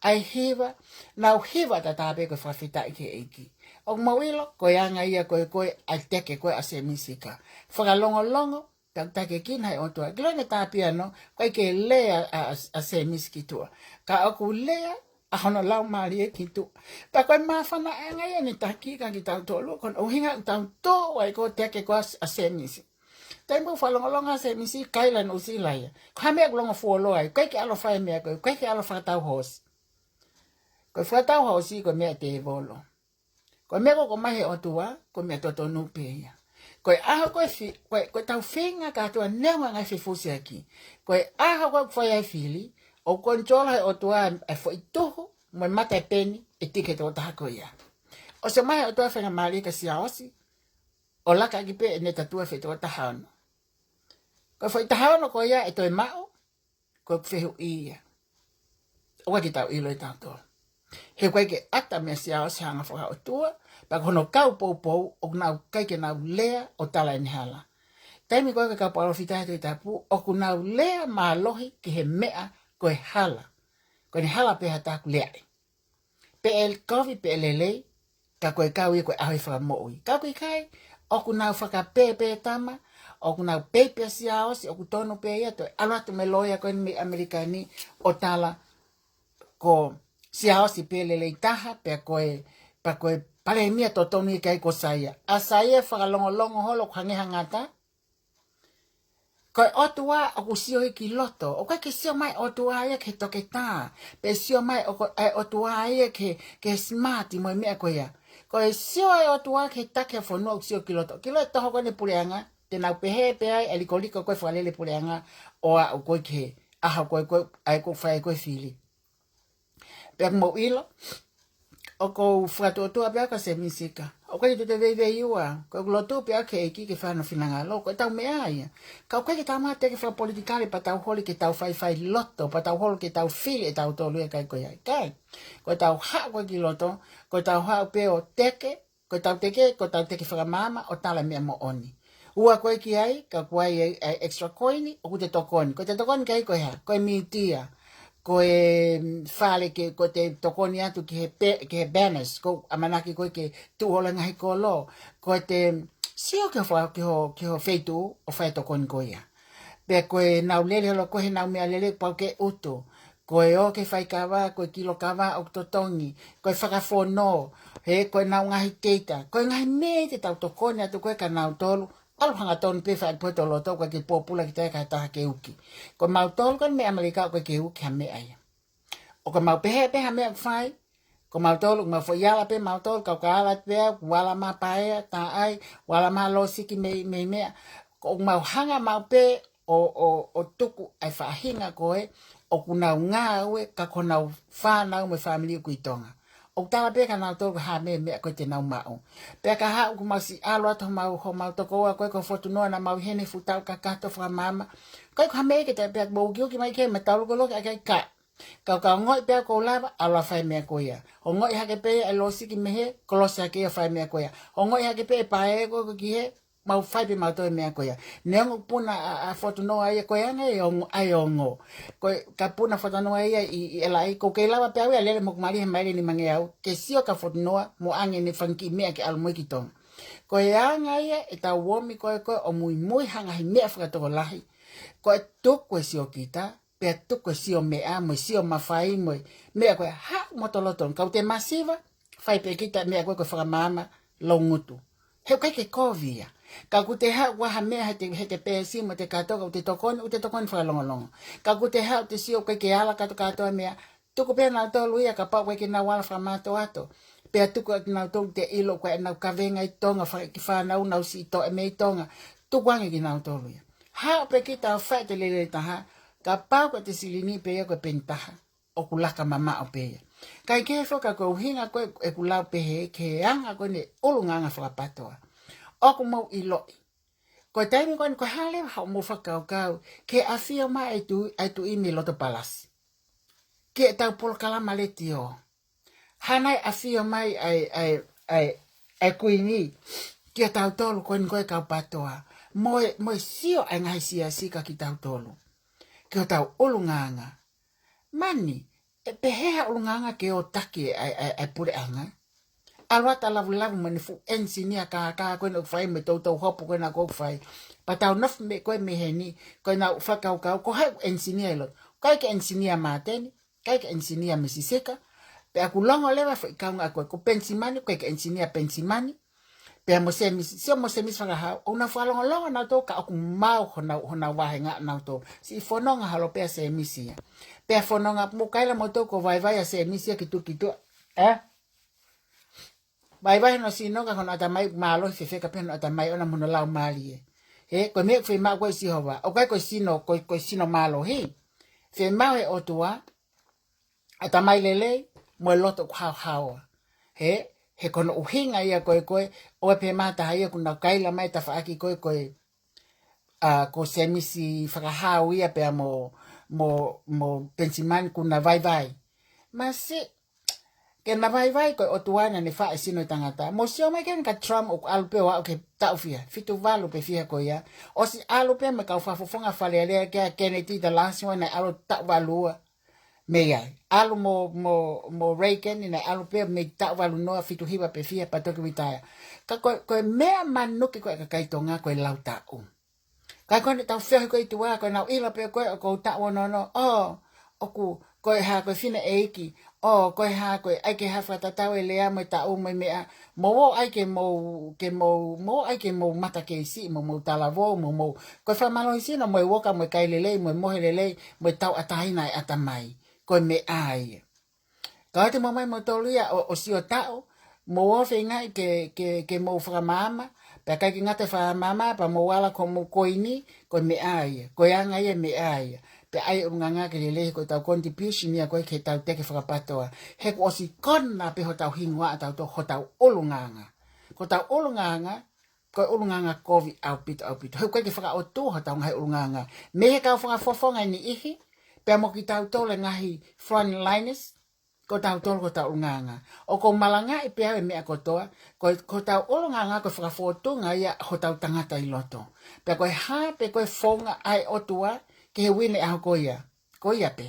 ʻA e hiva, nau hiva tatā pē ko e fakafetaʻi ki he ʻEiki. ʻOku mou ʻilo, ko e anga ia ko ē ko ē ʻa e teke ko ē ʻa Semisi Sika. Fakalongolongo, takitaki kina he ʻOtua. Kilau ʻene tā piano, ʻoku ʻikai ke lea ʻa, ʻa, ʻa Semisi ki tuʻa. Ka ʻoku lea ʻa hono Laumālie ki tuʻa. Pea ko e māfana ʻanga ia ʻene taki kia kitautolu, ko hono ʻuhinga ʻoku tau tō ai ko e teke ko ē ʻa, ʻa Semisi. Taimi ʻoku fakalongolongo ʻa Semisi, kaila Nuʻusila ia. Ko e hā e meʻa ʻoku longo fuoloa ai, ʻikai ke ʻalu ʻo fai e meʻa ko ē, ʻikai ke ʻalu ʻo fakatau hoosi. Ko e fakatau hoosi, ko e meʻa ʻa e tēvolo. Ko e meʻa ko ē ʻoku ʻomai he ʻOtua, ko e meʻa totonu pē ia. Ko e ʻaho ko ē fi-, ko e, ko e tau feinga kātoa neongo e ngaahi fefusiaki. Ko e ʻaho ko ē ʻoku fai ai e fili, ʻoku control he ʻOtua e foʻi tuhu, mo e mata e peni, ʻe tiki he tokotaha ko ia. ʻOsi ʻomai he ʻOtua e faingamālie kia Siaosi, ʻo laka ʻaki pē ʻene tatua he foʻi toko taha ono. Ko e foʻi taha ono ko ia ʻe toe maʻu, ko ʻeku fehuʻi ia. ʻOku ʻikai ke tau ʻilo ʻe tautolu. He ʻoku ʻikai ke ʻata meia Siaosi ha anga fakaʻotua, pea ko hono kau poupou, ʻoku nau ʻikai ke nau lea ʻo tala ʻene hala. Taimi ko ē ko e kau palōfita he Tohi Tapu, ʻoku nau lea mālohi ki he meʻa ko e hala. Ko ʻene hala pē ha taha ʻoku lea ai. Pe ʻe kovi, pe ʻe lelei, ka ko e kau ia ko e ʻaho ʻe fakamoʻui. Ka ʻoku ʻikai, ʻoku nau fakapēpē tama, ʻoku nau pēpē Siaosi, ʻoku tonu pē ia, toe ʻalu atu mo e lōea ko eni mei ʻAmelika ni, ʻo tala ko Siaosi pē lelei taha, pea ko e, pea ko e palēmia totonu ia ki ai ko Saia. ʻA Saia fakalongolongo holo ʻoku hangē ha ngata, ko e ʻOtua ʻoku sio ia ki loto. ʻOku ʻikai ke sio mai ʻOtua ia ki he toketā. Pe sio mai ʻo ko-, ʻa e ʻOtua ia ki he, ki he smart mo e meʻa ko ia. Ko e sio ʻa e ʻOtua ki he taki ʻa e fonua ʻoku sio ki loto. Kilau e toho ko eni puleʻanga. Te nau pehē pē ai, ʻe likoliko ko ē fakalele puleʻanga. ʻO aʻu ko ē ki he ʻaho ko ē ko ē, ʻa ē ʻoku fai ko ē fili. Pea ʻoku mou ʻilo, ʻoku ou fakatuʻotuʻa pē au kia Semisi Sika. ʻOku ʻikai ke toe veiveiua, ko ʻeku lotu pē au ki he ʻEiki ke fai hono finangalo, ko ʻetau meʻa ia. Ka ʻoku ʻikai ke tau mate ke fakapolitikale pea tau holi ke tau faifai loto, pea tau holi ke tau fili ʻe tautolu e kakai ko ia. ʻIkai, ko ʻetau haʻu ko ē ki loto, ko ʻetau haʻu pē ʻo teke, ko ʻetau teke, ko ʻetau teke fakamaama ʻo tala e meʻa moʻoni. Ua ko ē ki ai, ka ʻoku ʻi ai e, e extra coin, ʻoku te tokoni. Ko ʻete tokoni ki ai ko e hā, ko e mītia. ko e fale ke, ko ʻete tokoni atu ki he pe-, ki he banners, ko e ʻamanaki ko ē ke tuʻu holo e ngaahi kolo, ko ʻete sio ki ho fa-, ki ho, ki ho feituʻu ʻo fai e tokoni ko ia. Pea ko ʻenau lele holo ko ē heʻenau meʻalele pau ke utu. Ko e ō ki he faikava, ko e kilokava ʻoku totongi, ko e fakafono, he, ko ʻenau ngaahi keita, ko e ngaahi meʻa te tau tokoni atu ko ē kia nautolu, ʻalu hangatonu pē fai poto loto ko ē ke pōpula kita ʻe ha taha ke uki. Ko mautolu ko eni mei ʻAmelika ʻoku ʻikai ke uki ha meʻa ia. ʻOku mau pehē pē ha meʻa ʻoku fai, ko mautolu, mau foʻi ala pē mautolu, kau ka ala pē au, ʻoku ala mai paea, taʻai, ʻoku ala mai lōsiki mei, mei meʻa, ʻoku mau hanga mau pē ʻo, ʻo, ʻo tuku ai faʻahinga ko ē, ʻoku nau ngāue, ka ko honau fānau mo e fāmili ʻoku ʻi Tonga. ʻOku tala pē kia nautolu ha meʻa, meʻa ko ē te nau maʻu. Pea ka haʻu ʻoku mau siʻi ʻalu atu homau, homau tokoua ko ē ko Fotunoa naʻa mau ʻi heni he fuʻu taʻu kakato fakamaama. Ko e ko ha meʻa ke te pea mo ukiuki mai ke ma tau loko loke ʻa kai ka. Kau ka ongoʻi pē ʻoku ou lava, ʻalu ʻo fai e meʻa ko ia. Ongoʻi hake pē ʻe lōsiki mei hē, kolosi hake ia ʻo fai e meʻa ko ia. Ongoʻi hake pē ʻe paea ko ē ki hē, mau fai pē mautolu e meʻa ko ia. Neongo puna ʻa, ʻa Fotunoa ia ko e anga e ongo, ʻa e ongo. Ko e ka puna Fotunoa ia ʻi, ʻi ʻElaʻai, ʻoku kei lava pē au ia ʻo lele mo ʻeku mali he maile nimangeau, ke sio kia Fotunoa mo ʻange ʻene fanga kiʻi meʻa ke ʻalu mo ia ki Tonga. Ko e anga ia ʻetau ō mai ko ē ko ē ʻo muimui he ngaahi meʻa fakatokolahi. Ko e tuku e siokita, pea tuku e sio meʻa, mo e sio mafai, mo e meʻa ko ē haʻu mo tolotolo. Ka ʻoku te masiva, fai pē kita e meʻa ko ē ko e fakamaama loungutu. He ʻoku ʻikai ke kovi ia. Ka ʻoku te haʻu ʻoku ʻi ai ha meʻa he te, he te pēsi mo te kātoa, ka ʻoku te tokoni, ʻoku te tokoni fakalongolongo. Ka ʻoku te haʻu ʻo te sio ʻoku ʻikai ke ala kātoa kātoa e meʻa, tuku pē nautolu ia kapau ʻoku ʻikai ke nau ala fakamātoato. Pea tuku ʻa kinautolu te ʻilo ko ʻenau kavenga ʻi Tonga, fai ki he fānau nau siʻi toʻe mei Tonga. Tuku ange kinautolu ia. Haʻu pē kita ʻo fai ʻete lelei taha, kapau ko ʻete silini pē ia ko e peni taha, ʻoku laka mamaʻo pē ia. Kae kehe foki ko e ʻuhinga ko ē ʻeku lau pehē ki he anga ko eni e ʻulungaanga fakapātoa. ʻOku mou ʻiloʻi. Ko e taimi ko eni ko e hā leva haʻamou fakakaukau ki he ʻafio mai ʻa e tu-, ʻa e tuʻi mei loto palasi ki heʻetau polokalama letiō. Hangē ʻafio mai ʻa e, ʻa e, ʻa e, ʻa e kuini kia tautolu ko eni ko e kau pātoa. Mo e, mo e sio ʻa e ngaahi siasi kia kitautolu. Ki hotau ʻulungaanga. Mani, ʻe pehē ha ʻulungaanga ke ō taki ʻa e, ʻa e, ʻa e puleʻanga. ʻAlu atu ʻo lavulavu mo ʻene fuʻu enisinia kākā ko ena ʻoku fai mo e toutou hopo ko ena ʻoku fai. Pea tau nofo mai ko ē mei heni, ko ʻenau fakakaukau, ko hai ʻoku enisinia ʻi loto. ʻIkai ke enisinia Māteni, ʻikai ke enisinia Misisika, pea ʻoku longo leva foʻi kaunga ko ē, ko Penisimani, ʻikai ke enisinia Penisimani, pea mo Semisi, sio mo Semisi Fakahau, ʻoku nau fakalongolongo nautolu ka ʻoku maau honau, honau vāhenga nautolu. Siʻi fononga holo pē ʻa Semisi ia. Pea fononga mo kaila mo toko vaivai ʻa Semisi ia ki tuʻa ki tuʻa. ʻE? Vaivai hono sino ka hono ʻatamai mālohi fefeka pē hono ʻatamai ʻona mo hono laumālie. He, ko e meʻa ʻoku fiemaʻu ko ē ʻe Sihova. ʻOku ʻikai ko e sino, ko e, ko e sino mālohi. Fiemaʻu ʻe he ʻOtua, ʻatamai lelei, mo e loto ʻoku haohaoa. He, he ko hono ʻuhinga ia ko ē ko ē, ʻoua pē mata ia ʻoku nau kaila mai tafaʻaki ko ē ko ē, ʻa, ko Semisi Fakahau ia pea mo, mo, mo Penisimani kuo na vaivai. Masiʻi, ke na vaivai ko e ʻOtua naʻa ne faʻa e sino ʻo e tangata. Mou sio mai ki heni kia Trump ʻoku ʻalu pē ʻo aʻu ki he taʻu fiha, fitu valu pe fiha ko ia. ʻOsi ʻalu pē mo e kau fakafofonga Fale Alea kia Kennedy the last one naʻe ʻalu taʻu valu ua. Mei ai. ʻAlu mo, mo, mo Reagan naʻe ʻalu pē mei taʻu valu noa fitu hiva pe fiha pea toki retire. Ka ko e, ko e meʻa manuki ko ē ʻa e kakai Tonga ko e lau taʻu. Ka ko eni tau feohi ko ē ʻi tuʻa, ko ʻenau ʻilo pē ko ē ʻoku ou taʻu ono ono, ʻo, ʻoku, ko e hā ko e fineʻeiki, ʻo, ko e hā ko e, ʻai ke hā fakatatau e lea mo e taʻu mo e meʻa, mou ō ʻai ke mou, ke mou, mou ō ʻai ke mou mata kei siʻi, mo mou talavou, mo mou, ko e fakamālohisino, mo e uoka, mo e kai lelei, mo e mohe lelei, mo e tauʻatāina e ʻatamai, ko e meʻa ia. Ka ʻoua te mou ō mai moutolu ia ʻo, ʻo sio taʻu, mou ō feingaʻi ke, ke, ke mou fakamaama, pea ʻikai ke ngata he fakamaama, pea mou ala ko hoʻomou koini, ko e meʻa ia, ko e anga ia e meʻa ia. Pea ʻai e ʻulungaanga ke lelei ko ʻetau contribution ia ko ē ki heʻetau teke fakapātoa. He kuo ʻosi kona pē hotau hingoa ʻatautolu, hotau ʻulungaanga. Ko hotau ʻulungaanga, ko e ʻulungaanga kovi ʻaupito, ʻaupito. He ʻoku ʻikai ke fakaʻotua hotau ngaahi ʻulungaanga. Mei he kau fakafofonga ʻe niʻihi, pea mo kitautolu e ngaahi frontliners, ko tautolu ko hotau ʻulungaanga. ʻOku ou malangaʻi pē au e meʻa kotoa, ko, ko hotau ʻulungaanga ko e fakafōtunga ia hotau tangata ʻi loto. Pea ko e hā pē ko e founga ʻa e ʻOtua, ki he uine ʻaho ko ia. Ko ia pē.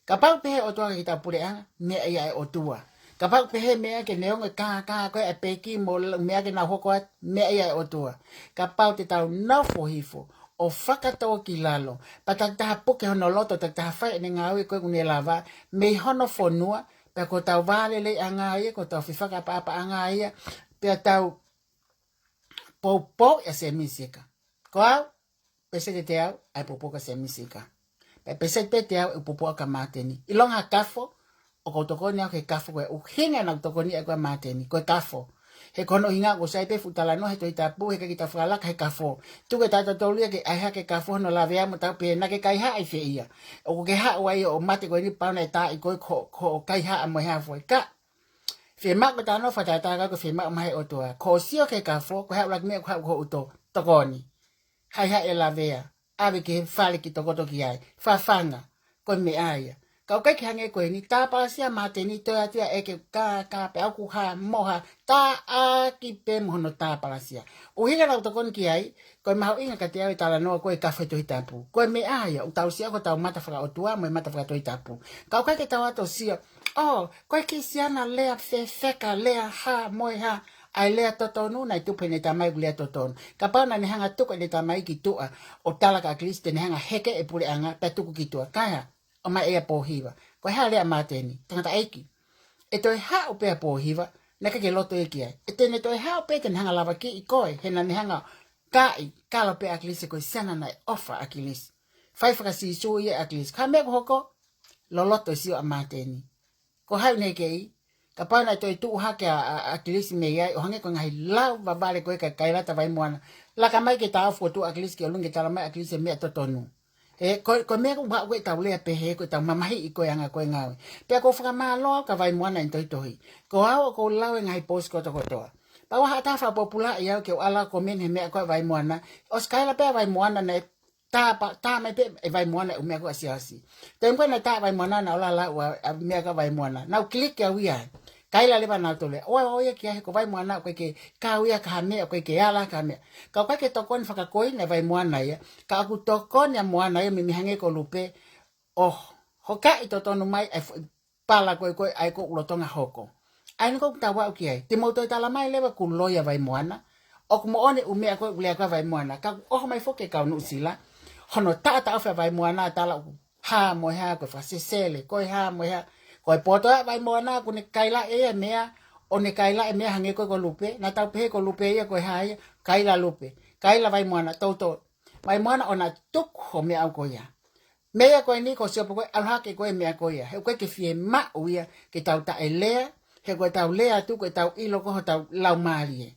Kapau pehē ʻOtua ke tau puleʻanga, meʻa ia ʻa e ʻOtua. Kapau pehē meʻa ke neongo e kākā ko ē ʻa e peki mo meʻa ke nau hoko atu, meʻa ia ʻa e ʻOtua. Kapau te tau nofo hifo ʻo fakatōkilalo, pea takitaha puke hono loto, takitaha fai ʻene ngāue ko ē ʻoku ne lava mei hono fonua, pea ko hotau vāleleiʻanga ia, ko hotau fefakaʻapaʻapaʻanga ia, pea tau poupou ʻa Sēmisi Ika. Ko au, pēseti ʻe teau ʻa e poupou kia Sēmisi Ika. Pea pēseti pē ʻe teau ʻeku poupou kia Māteni. ʻIlonga ha kafo, ʻoku ou tokoni au ki he kafo ko ē. ʻUhinga naʻá ku tokoni au kia Māteni, ko e kafo. He ko hono ʻuhinga ʻoku sai pē fuʻu talanoa he Tohi Tapu, he ʻikai ke tau fakalaka he kafo. Tuku ʻe tautolu ia ke ʻai hake e kafo hono lavea mo tau pehē naʻá ke kaihaʻa ʻi fē ia. ʻOkú ke haʻu ai ʻo mate ko eni pea naʻe taaʻi koe ko, ko e kaihaʻa mo e hā fua. Ka, fiemaʻu ke tau nofo fakatātā ka ko e fiemaʻu mai ʻe he ʻOtua. Ko hoʻo sio ki he kafo, ko e hā e ʻuluaki meʻa ʻoku haʻu ko hoʻo ʻuto? Tokoni. Haihaʻi e lavea. ʻAve ki he fale ke tokoto ki ai. Fafanga. Ko e meʻa ia. Ka ʻoku ʻikai ke hangē ko eni, tāpalasia Māteni, toe atu ia ʻeke kākā pē ʻoku hā mo hā, taʻaki pē mo hono tāpalasia. ʻUhinga naʻá ku tokoni ki ai, ko e mahuʻinga kiate au e talanoa ko ē ʻa e kafo he Tohi Tapu. Ko e meʻa ia, ʻoku tau sio ko hotau mata fakaʻotua mo e mata faka-Tohi Tapu. Ka ʻoku ʻikai ke tau ō ʻo sio, ʻō, ko e Kisiana lea fefeka, lea hā mo e hā, ʻa e lea totonu, naʻe tupu heʻene tamai ʻoku lea totonu. Kapau naʻá ne hanga ʻo tuku ʻene tamai ki tuʻa ʻo tala kia ʻAkilisi te ne hanga ʻo heke e puleʻanga, pea tuku ki tuʻa. Kae hā, ʻomai ʻe ia Pōhiva. Ko e hā e lea ʻa Māteni? Tangataʻeiki. ʻE toe haʻu pē ʻa Pōhiva, naʻe ʻikai ke loto ia ki ai. ʻE te ne toe haʻu pē te ne hanga ʻo lavakiʻi koe, he naʻá ne hanga ʻo kai, kalo pē ʻa ʻAkilisi ko e siana naʻe ʻofa ʻa ʻAkilisi. Fai faka-Sīsū ia ʻa ʻAkilisi. Ka meʻa ʻoku hoko, loloto e sio ʻa Māteni. Ko hai ʻoku ne kei, kapau naʻe toe tuʻu hake ʻa, ʻa, ʻa ʻAkilisi mei ai, ʻo hangē ko e ngaahi lau vavale ko ē ʻa Kailata Vaimoana. Laka mai ke taʻofi ʻo tuʻu ʻa ʻAkilisi ki ʻolunga ke tala mai ʻe ʻAkilisi e meʻa totonu. He ko, ko e meʻa ʻoku haʻu ko ē ʻetau lea pehē, ko ʻetau mamahiʻi ko e anga ko ē e ngāue. Pea ʻoku ou fakamālō au kia Vaimoana ʻi he tohitohi. Ko au ʻoku ou lau e ngaahi post kotokotoa. Pea ʻoua haʻata fakapōpulaʻi au ke u ala ʻo comment he meʻa ko ē ʻa Vaimoana. ʻOsi kaila pē ʻa Vaimoana naʻe tā pa-, tā mai pē ʻe Vaimoana e ʻū meʻa ko ē ʻa Siaosi. Taimi ko ē naʻe tā ʻe Vaimoana naʻá ku ʻalu ʻo lau ʻa, ʻa e meʻa ko ē ʻa Vaimoana. Naʻá ku click au ia. Kaila leva nautolu ia. ʻOua, ʻoua ʻai ke ʻai, he ko Vaimoana ʻoku ʻikai ke kau ia ki ha meʻa, ʻoku ʻikai ke ala ki ha meʻa. Ka ʻoku ʻikai ke tokoni fakakoina ʻe Vaimoana ia. Ka ʻoku tokoni ʻa Moana ia mei, mei he hangē ko Lupe ʻo hokaʻi totonu mai ʻa e foʻi pala ko ē ko ē ʻa ē ʻoku lolotonga hoko. ʻA eni ʻoku tau aʻu ki ai. Te mou toe tala mai leva ʻoku loi ʻa Vaimoana. ʻOku moʻoni e ʻū meʻa ko ē ʻoku lea ko ē ʻa Vaimoana. Ka ʻoku ʻoho mai foki e kau Nuʻusila, hono taʻataʻofi ʻa Vaimoana, tala ʻoku hā mo e hā, ko e fakasesele, ko e hā mo e hā. Ko e poto ʻa Vaimoana, ʻokú ne kaila ʻe ia e meʻa, ʻo ne kaila e meʻa hangē ko ē ko Lupe, naʻa tau pehē ko Lupe ia ko e hā ia, kaila Lupe, kaila Vaimoana, toutou. Vaimoana ʻoua naʻa tuku hoʻo meʻa ʻaʻau ko ia. Meʻa ko eni ko e sio pē ko ē, ʻalu hake ko ē e meʻa ko ia. He ʻoku ʻikai ke fiemaʻu ia ke tau taʻelea, he ko ʻetau lea atu, ko ʻetau ʻilo ko ē hotau laumālie.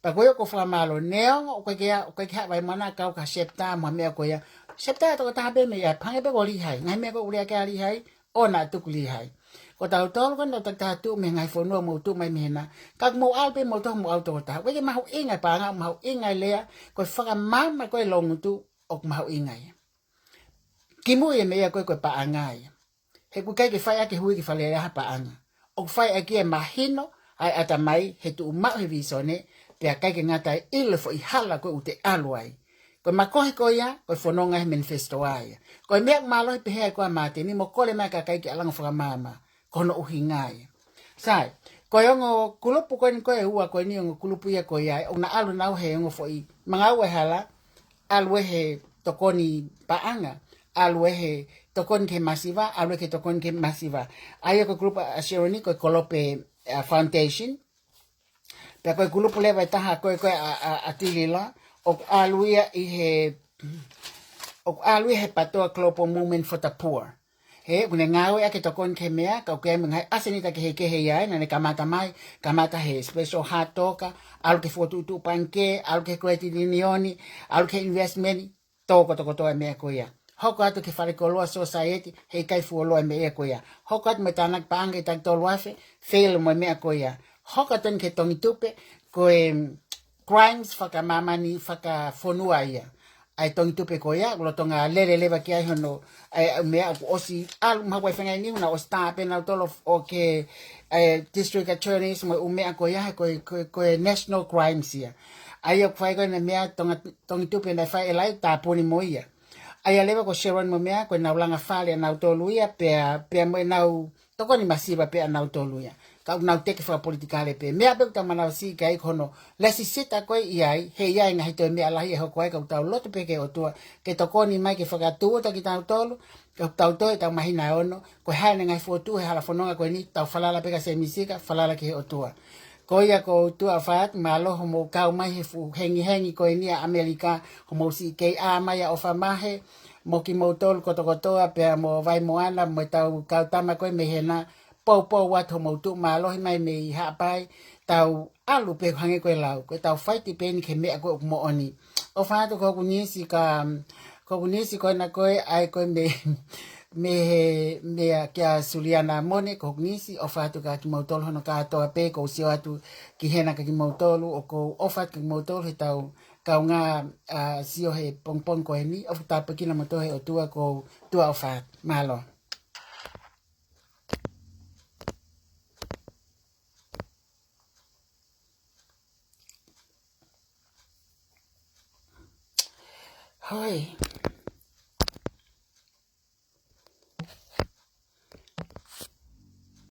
Pea ko ia ʻoku ou fakamālō, neongo ʻoku ʻikai ke, ʻoku ʻikai ke haʻu ʻa Vaimoana ʻo kau ki ha Shepta mo e meʻa ko ia. Shepta ʻe toko taha pē mei ai, hangē pē ko Lihai. Ngaahi meʻa ko ē ʻoku lea ki ai ʻa Lihai, ʻoua naʻa tuku Lihai. Ko tautolu ko eni ʻoku takitaha tuʻu mei he ngaahi fonua, mou tuʻu mai mei hena. Ka mou ʻalu pē moutolu mo au toko taha. ʻOku ʻikai ke mahuʻinga e paʻanga, mahuʻinga e lea, ko e fakamaama ko ē e loungutu ʻoku mahuʻinga ia. Kimuʻa ia mei ai ko ē ko e paʻanga ia. He ʻoku ʻikai ke fai ʻaki e hui ki Fale Alea ha paʻanga. ʻOku fai ʻaki e mahino ʻa e ʻatamai he tuʻu maʻu he vīsone, pea ʻikai ke ngata ai, ʻilo e foʻi hala ko ē ʻoku te ʻalu ai. Ko e makohi ko ia, ko e fononga he manifesto ia. Ko e meʻa ʻoku mālohi pehē ai ko ē ʻa Māteni, mo kole mai e kakai ke ʻalu ʻo fakamaama. Ko hono ʻuhinga ia. Sai, ko e ongo kulupu ko eni ko ē ʻe ua ko eni, ongo kulupu ia ko ia, ʻoku na ʻalu nautolu he ongo foʻi mangau e hala, ʻalu ia he tokoni paʻanga, ʻalu ia he tokoni ki he masiva, ʻalu ia ki he tokoni ki he masiva. ʻA ia ko e kulupu ʻa Sheroni ko e Kolope, ʻa, Foundation. Pea ko e kulupu leva ʻe taha ko ē ko ē ʻa, ʻa, ʻa Tilila, ʻoku ʻalu ia ʻi he, ʻoku ʻalu ia he PATOA, Global Movement for the Poor. He, ʻokú ne ngāueʻaki e tokoni ki he meʻa, ka ʻoku ʻi ai mo e ngaahi ʻasenita kehekehe ia ai, naʻá ne kamata mai, kamata he special heart talker, ʻalu ki he fokotuʻutuʻu pangikē, ʻalu ki he credit union, ʻalu ki he investment, tō kotokotoa e meʻa ko ia. Hoko atu ki he falekoloa society, he ʻikai fuoloa e meʻa ko ia. Hoko atu mo e tānaki paʻanga ʻe taha tolu afe, fail mo e meʻa ko ia. Hoko atu eni ki he Tongitupe, ko e, mm, crimes fakamāmani fakafonua ia. ʻA e Tongitupe ko ia, ʻoku lolotonga lele leva ki ai hono, ʻa e, ʻa e meʻa ʻoku ʻosi ʻalu maʻu ai fengai ni, naʻe ʻosi tā pē nautolu ʻo ki he, ʻa e, district attorneys mo e ʻū meʻa ko ia, he ko e, ko e, ko e national crimes ia. ʻA ia ʻoku fai ko ē ʻene meʻa Tonga, Tongitupe naʻe fai e lai, tāpuni mo ia. ʻA ia leva ko Sharon mo meʻa, ko ʻenau langa fale ʻanautolu ia, pea, pea mo ʻenau tokoni masiva pē ʻanautolu ia. Ka ʻoku nau teke fakapolitikale pē. Meʻa pē ʻoku tau manavasiʻi ki ai ko hono lesisita ko ē ʻi ai, he ʻi ai e ngaahi toe meʻa lahi ʻe hoko ai, ka ʻoku tau lotu pē ki he ʻOtua ke tokoni mai ke fakatūʻuta kitautolu, ke tau toe ʻetau māhina ʻe ono, ko e hā ʻene ngaahi fokotuʻu he hala fononga ko eni, tau falala pē kia Sēmisi ka falala ki he ʻOtua. Ko ia ko Tuʻa ʻOfa atu, mālō hoʻomou kau mai he fuʻu hengihengi ko eni ʻa ʻAmelika, hoʻomou siʻi kei ʻā mai ʻa ʻOfa Mahe, mo kimoutolu kotokotoa pea mo Vaimoana, mo ʻetau kau tama ko ē mei hena, poupou atu hoʻomou tuʻu mālohi mai mei Haʻapai, tau ʻalu pē hangē ko e lau, ko ʻetau fight pē eni ki he meʻa ko ē ʻoku moʻoni. ʻOfa atu ko hoku niece ka, ko hoku niece ko ena ko ē, ʻa ia ko ē mei, mei he, meʻa kia Suliana Mone, ko hoku niece, ʻofa atu kia kimoutolu hono kātoa pē, ʻoku ou sio atu ki hena kia kimoutolu, ʻoku ou ʻofa atu kia kimoutolu heʻetau kaungā, ʻa, sio he pongipongi ko eni, ʻofa atu, tāpuekina kimoutolu ʻe he ʻOtua, ko Tuʻa ʻOfa atu. Mālō. Hoi.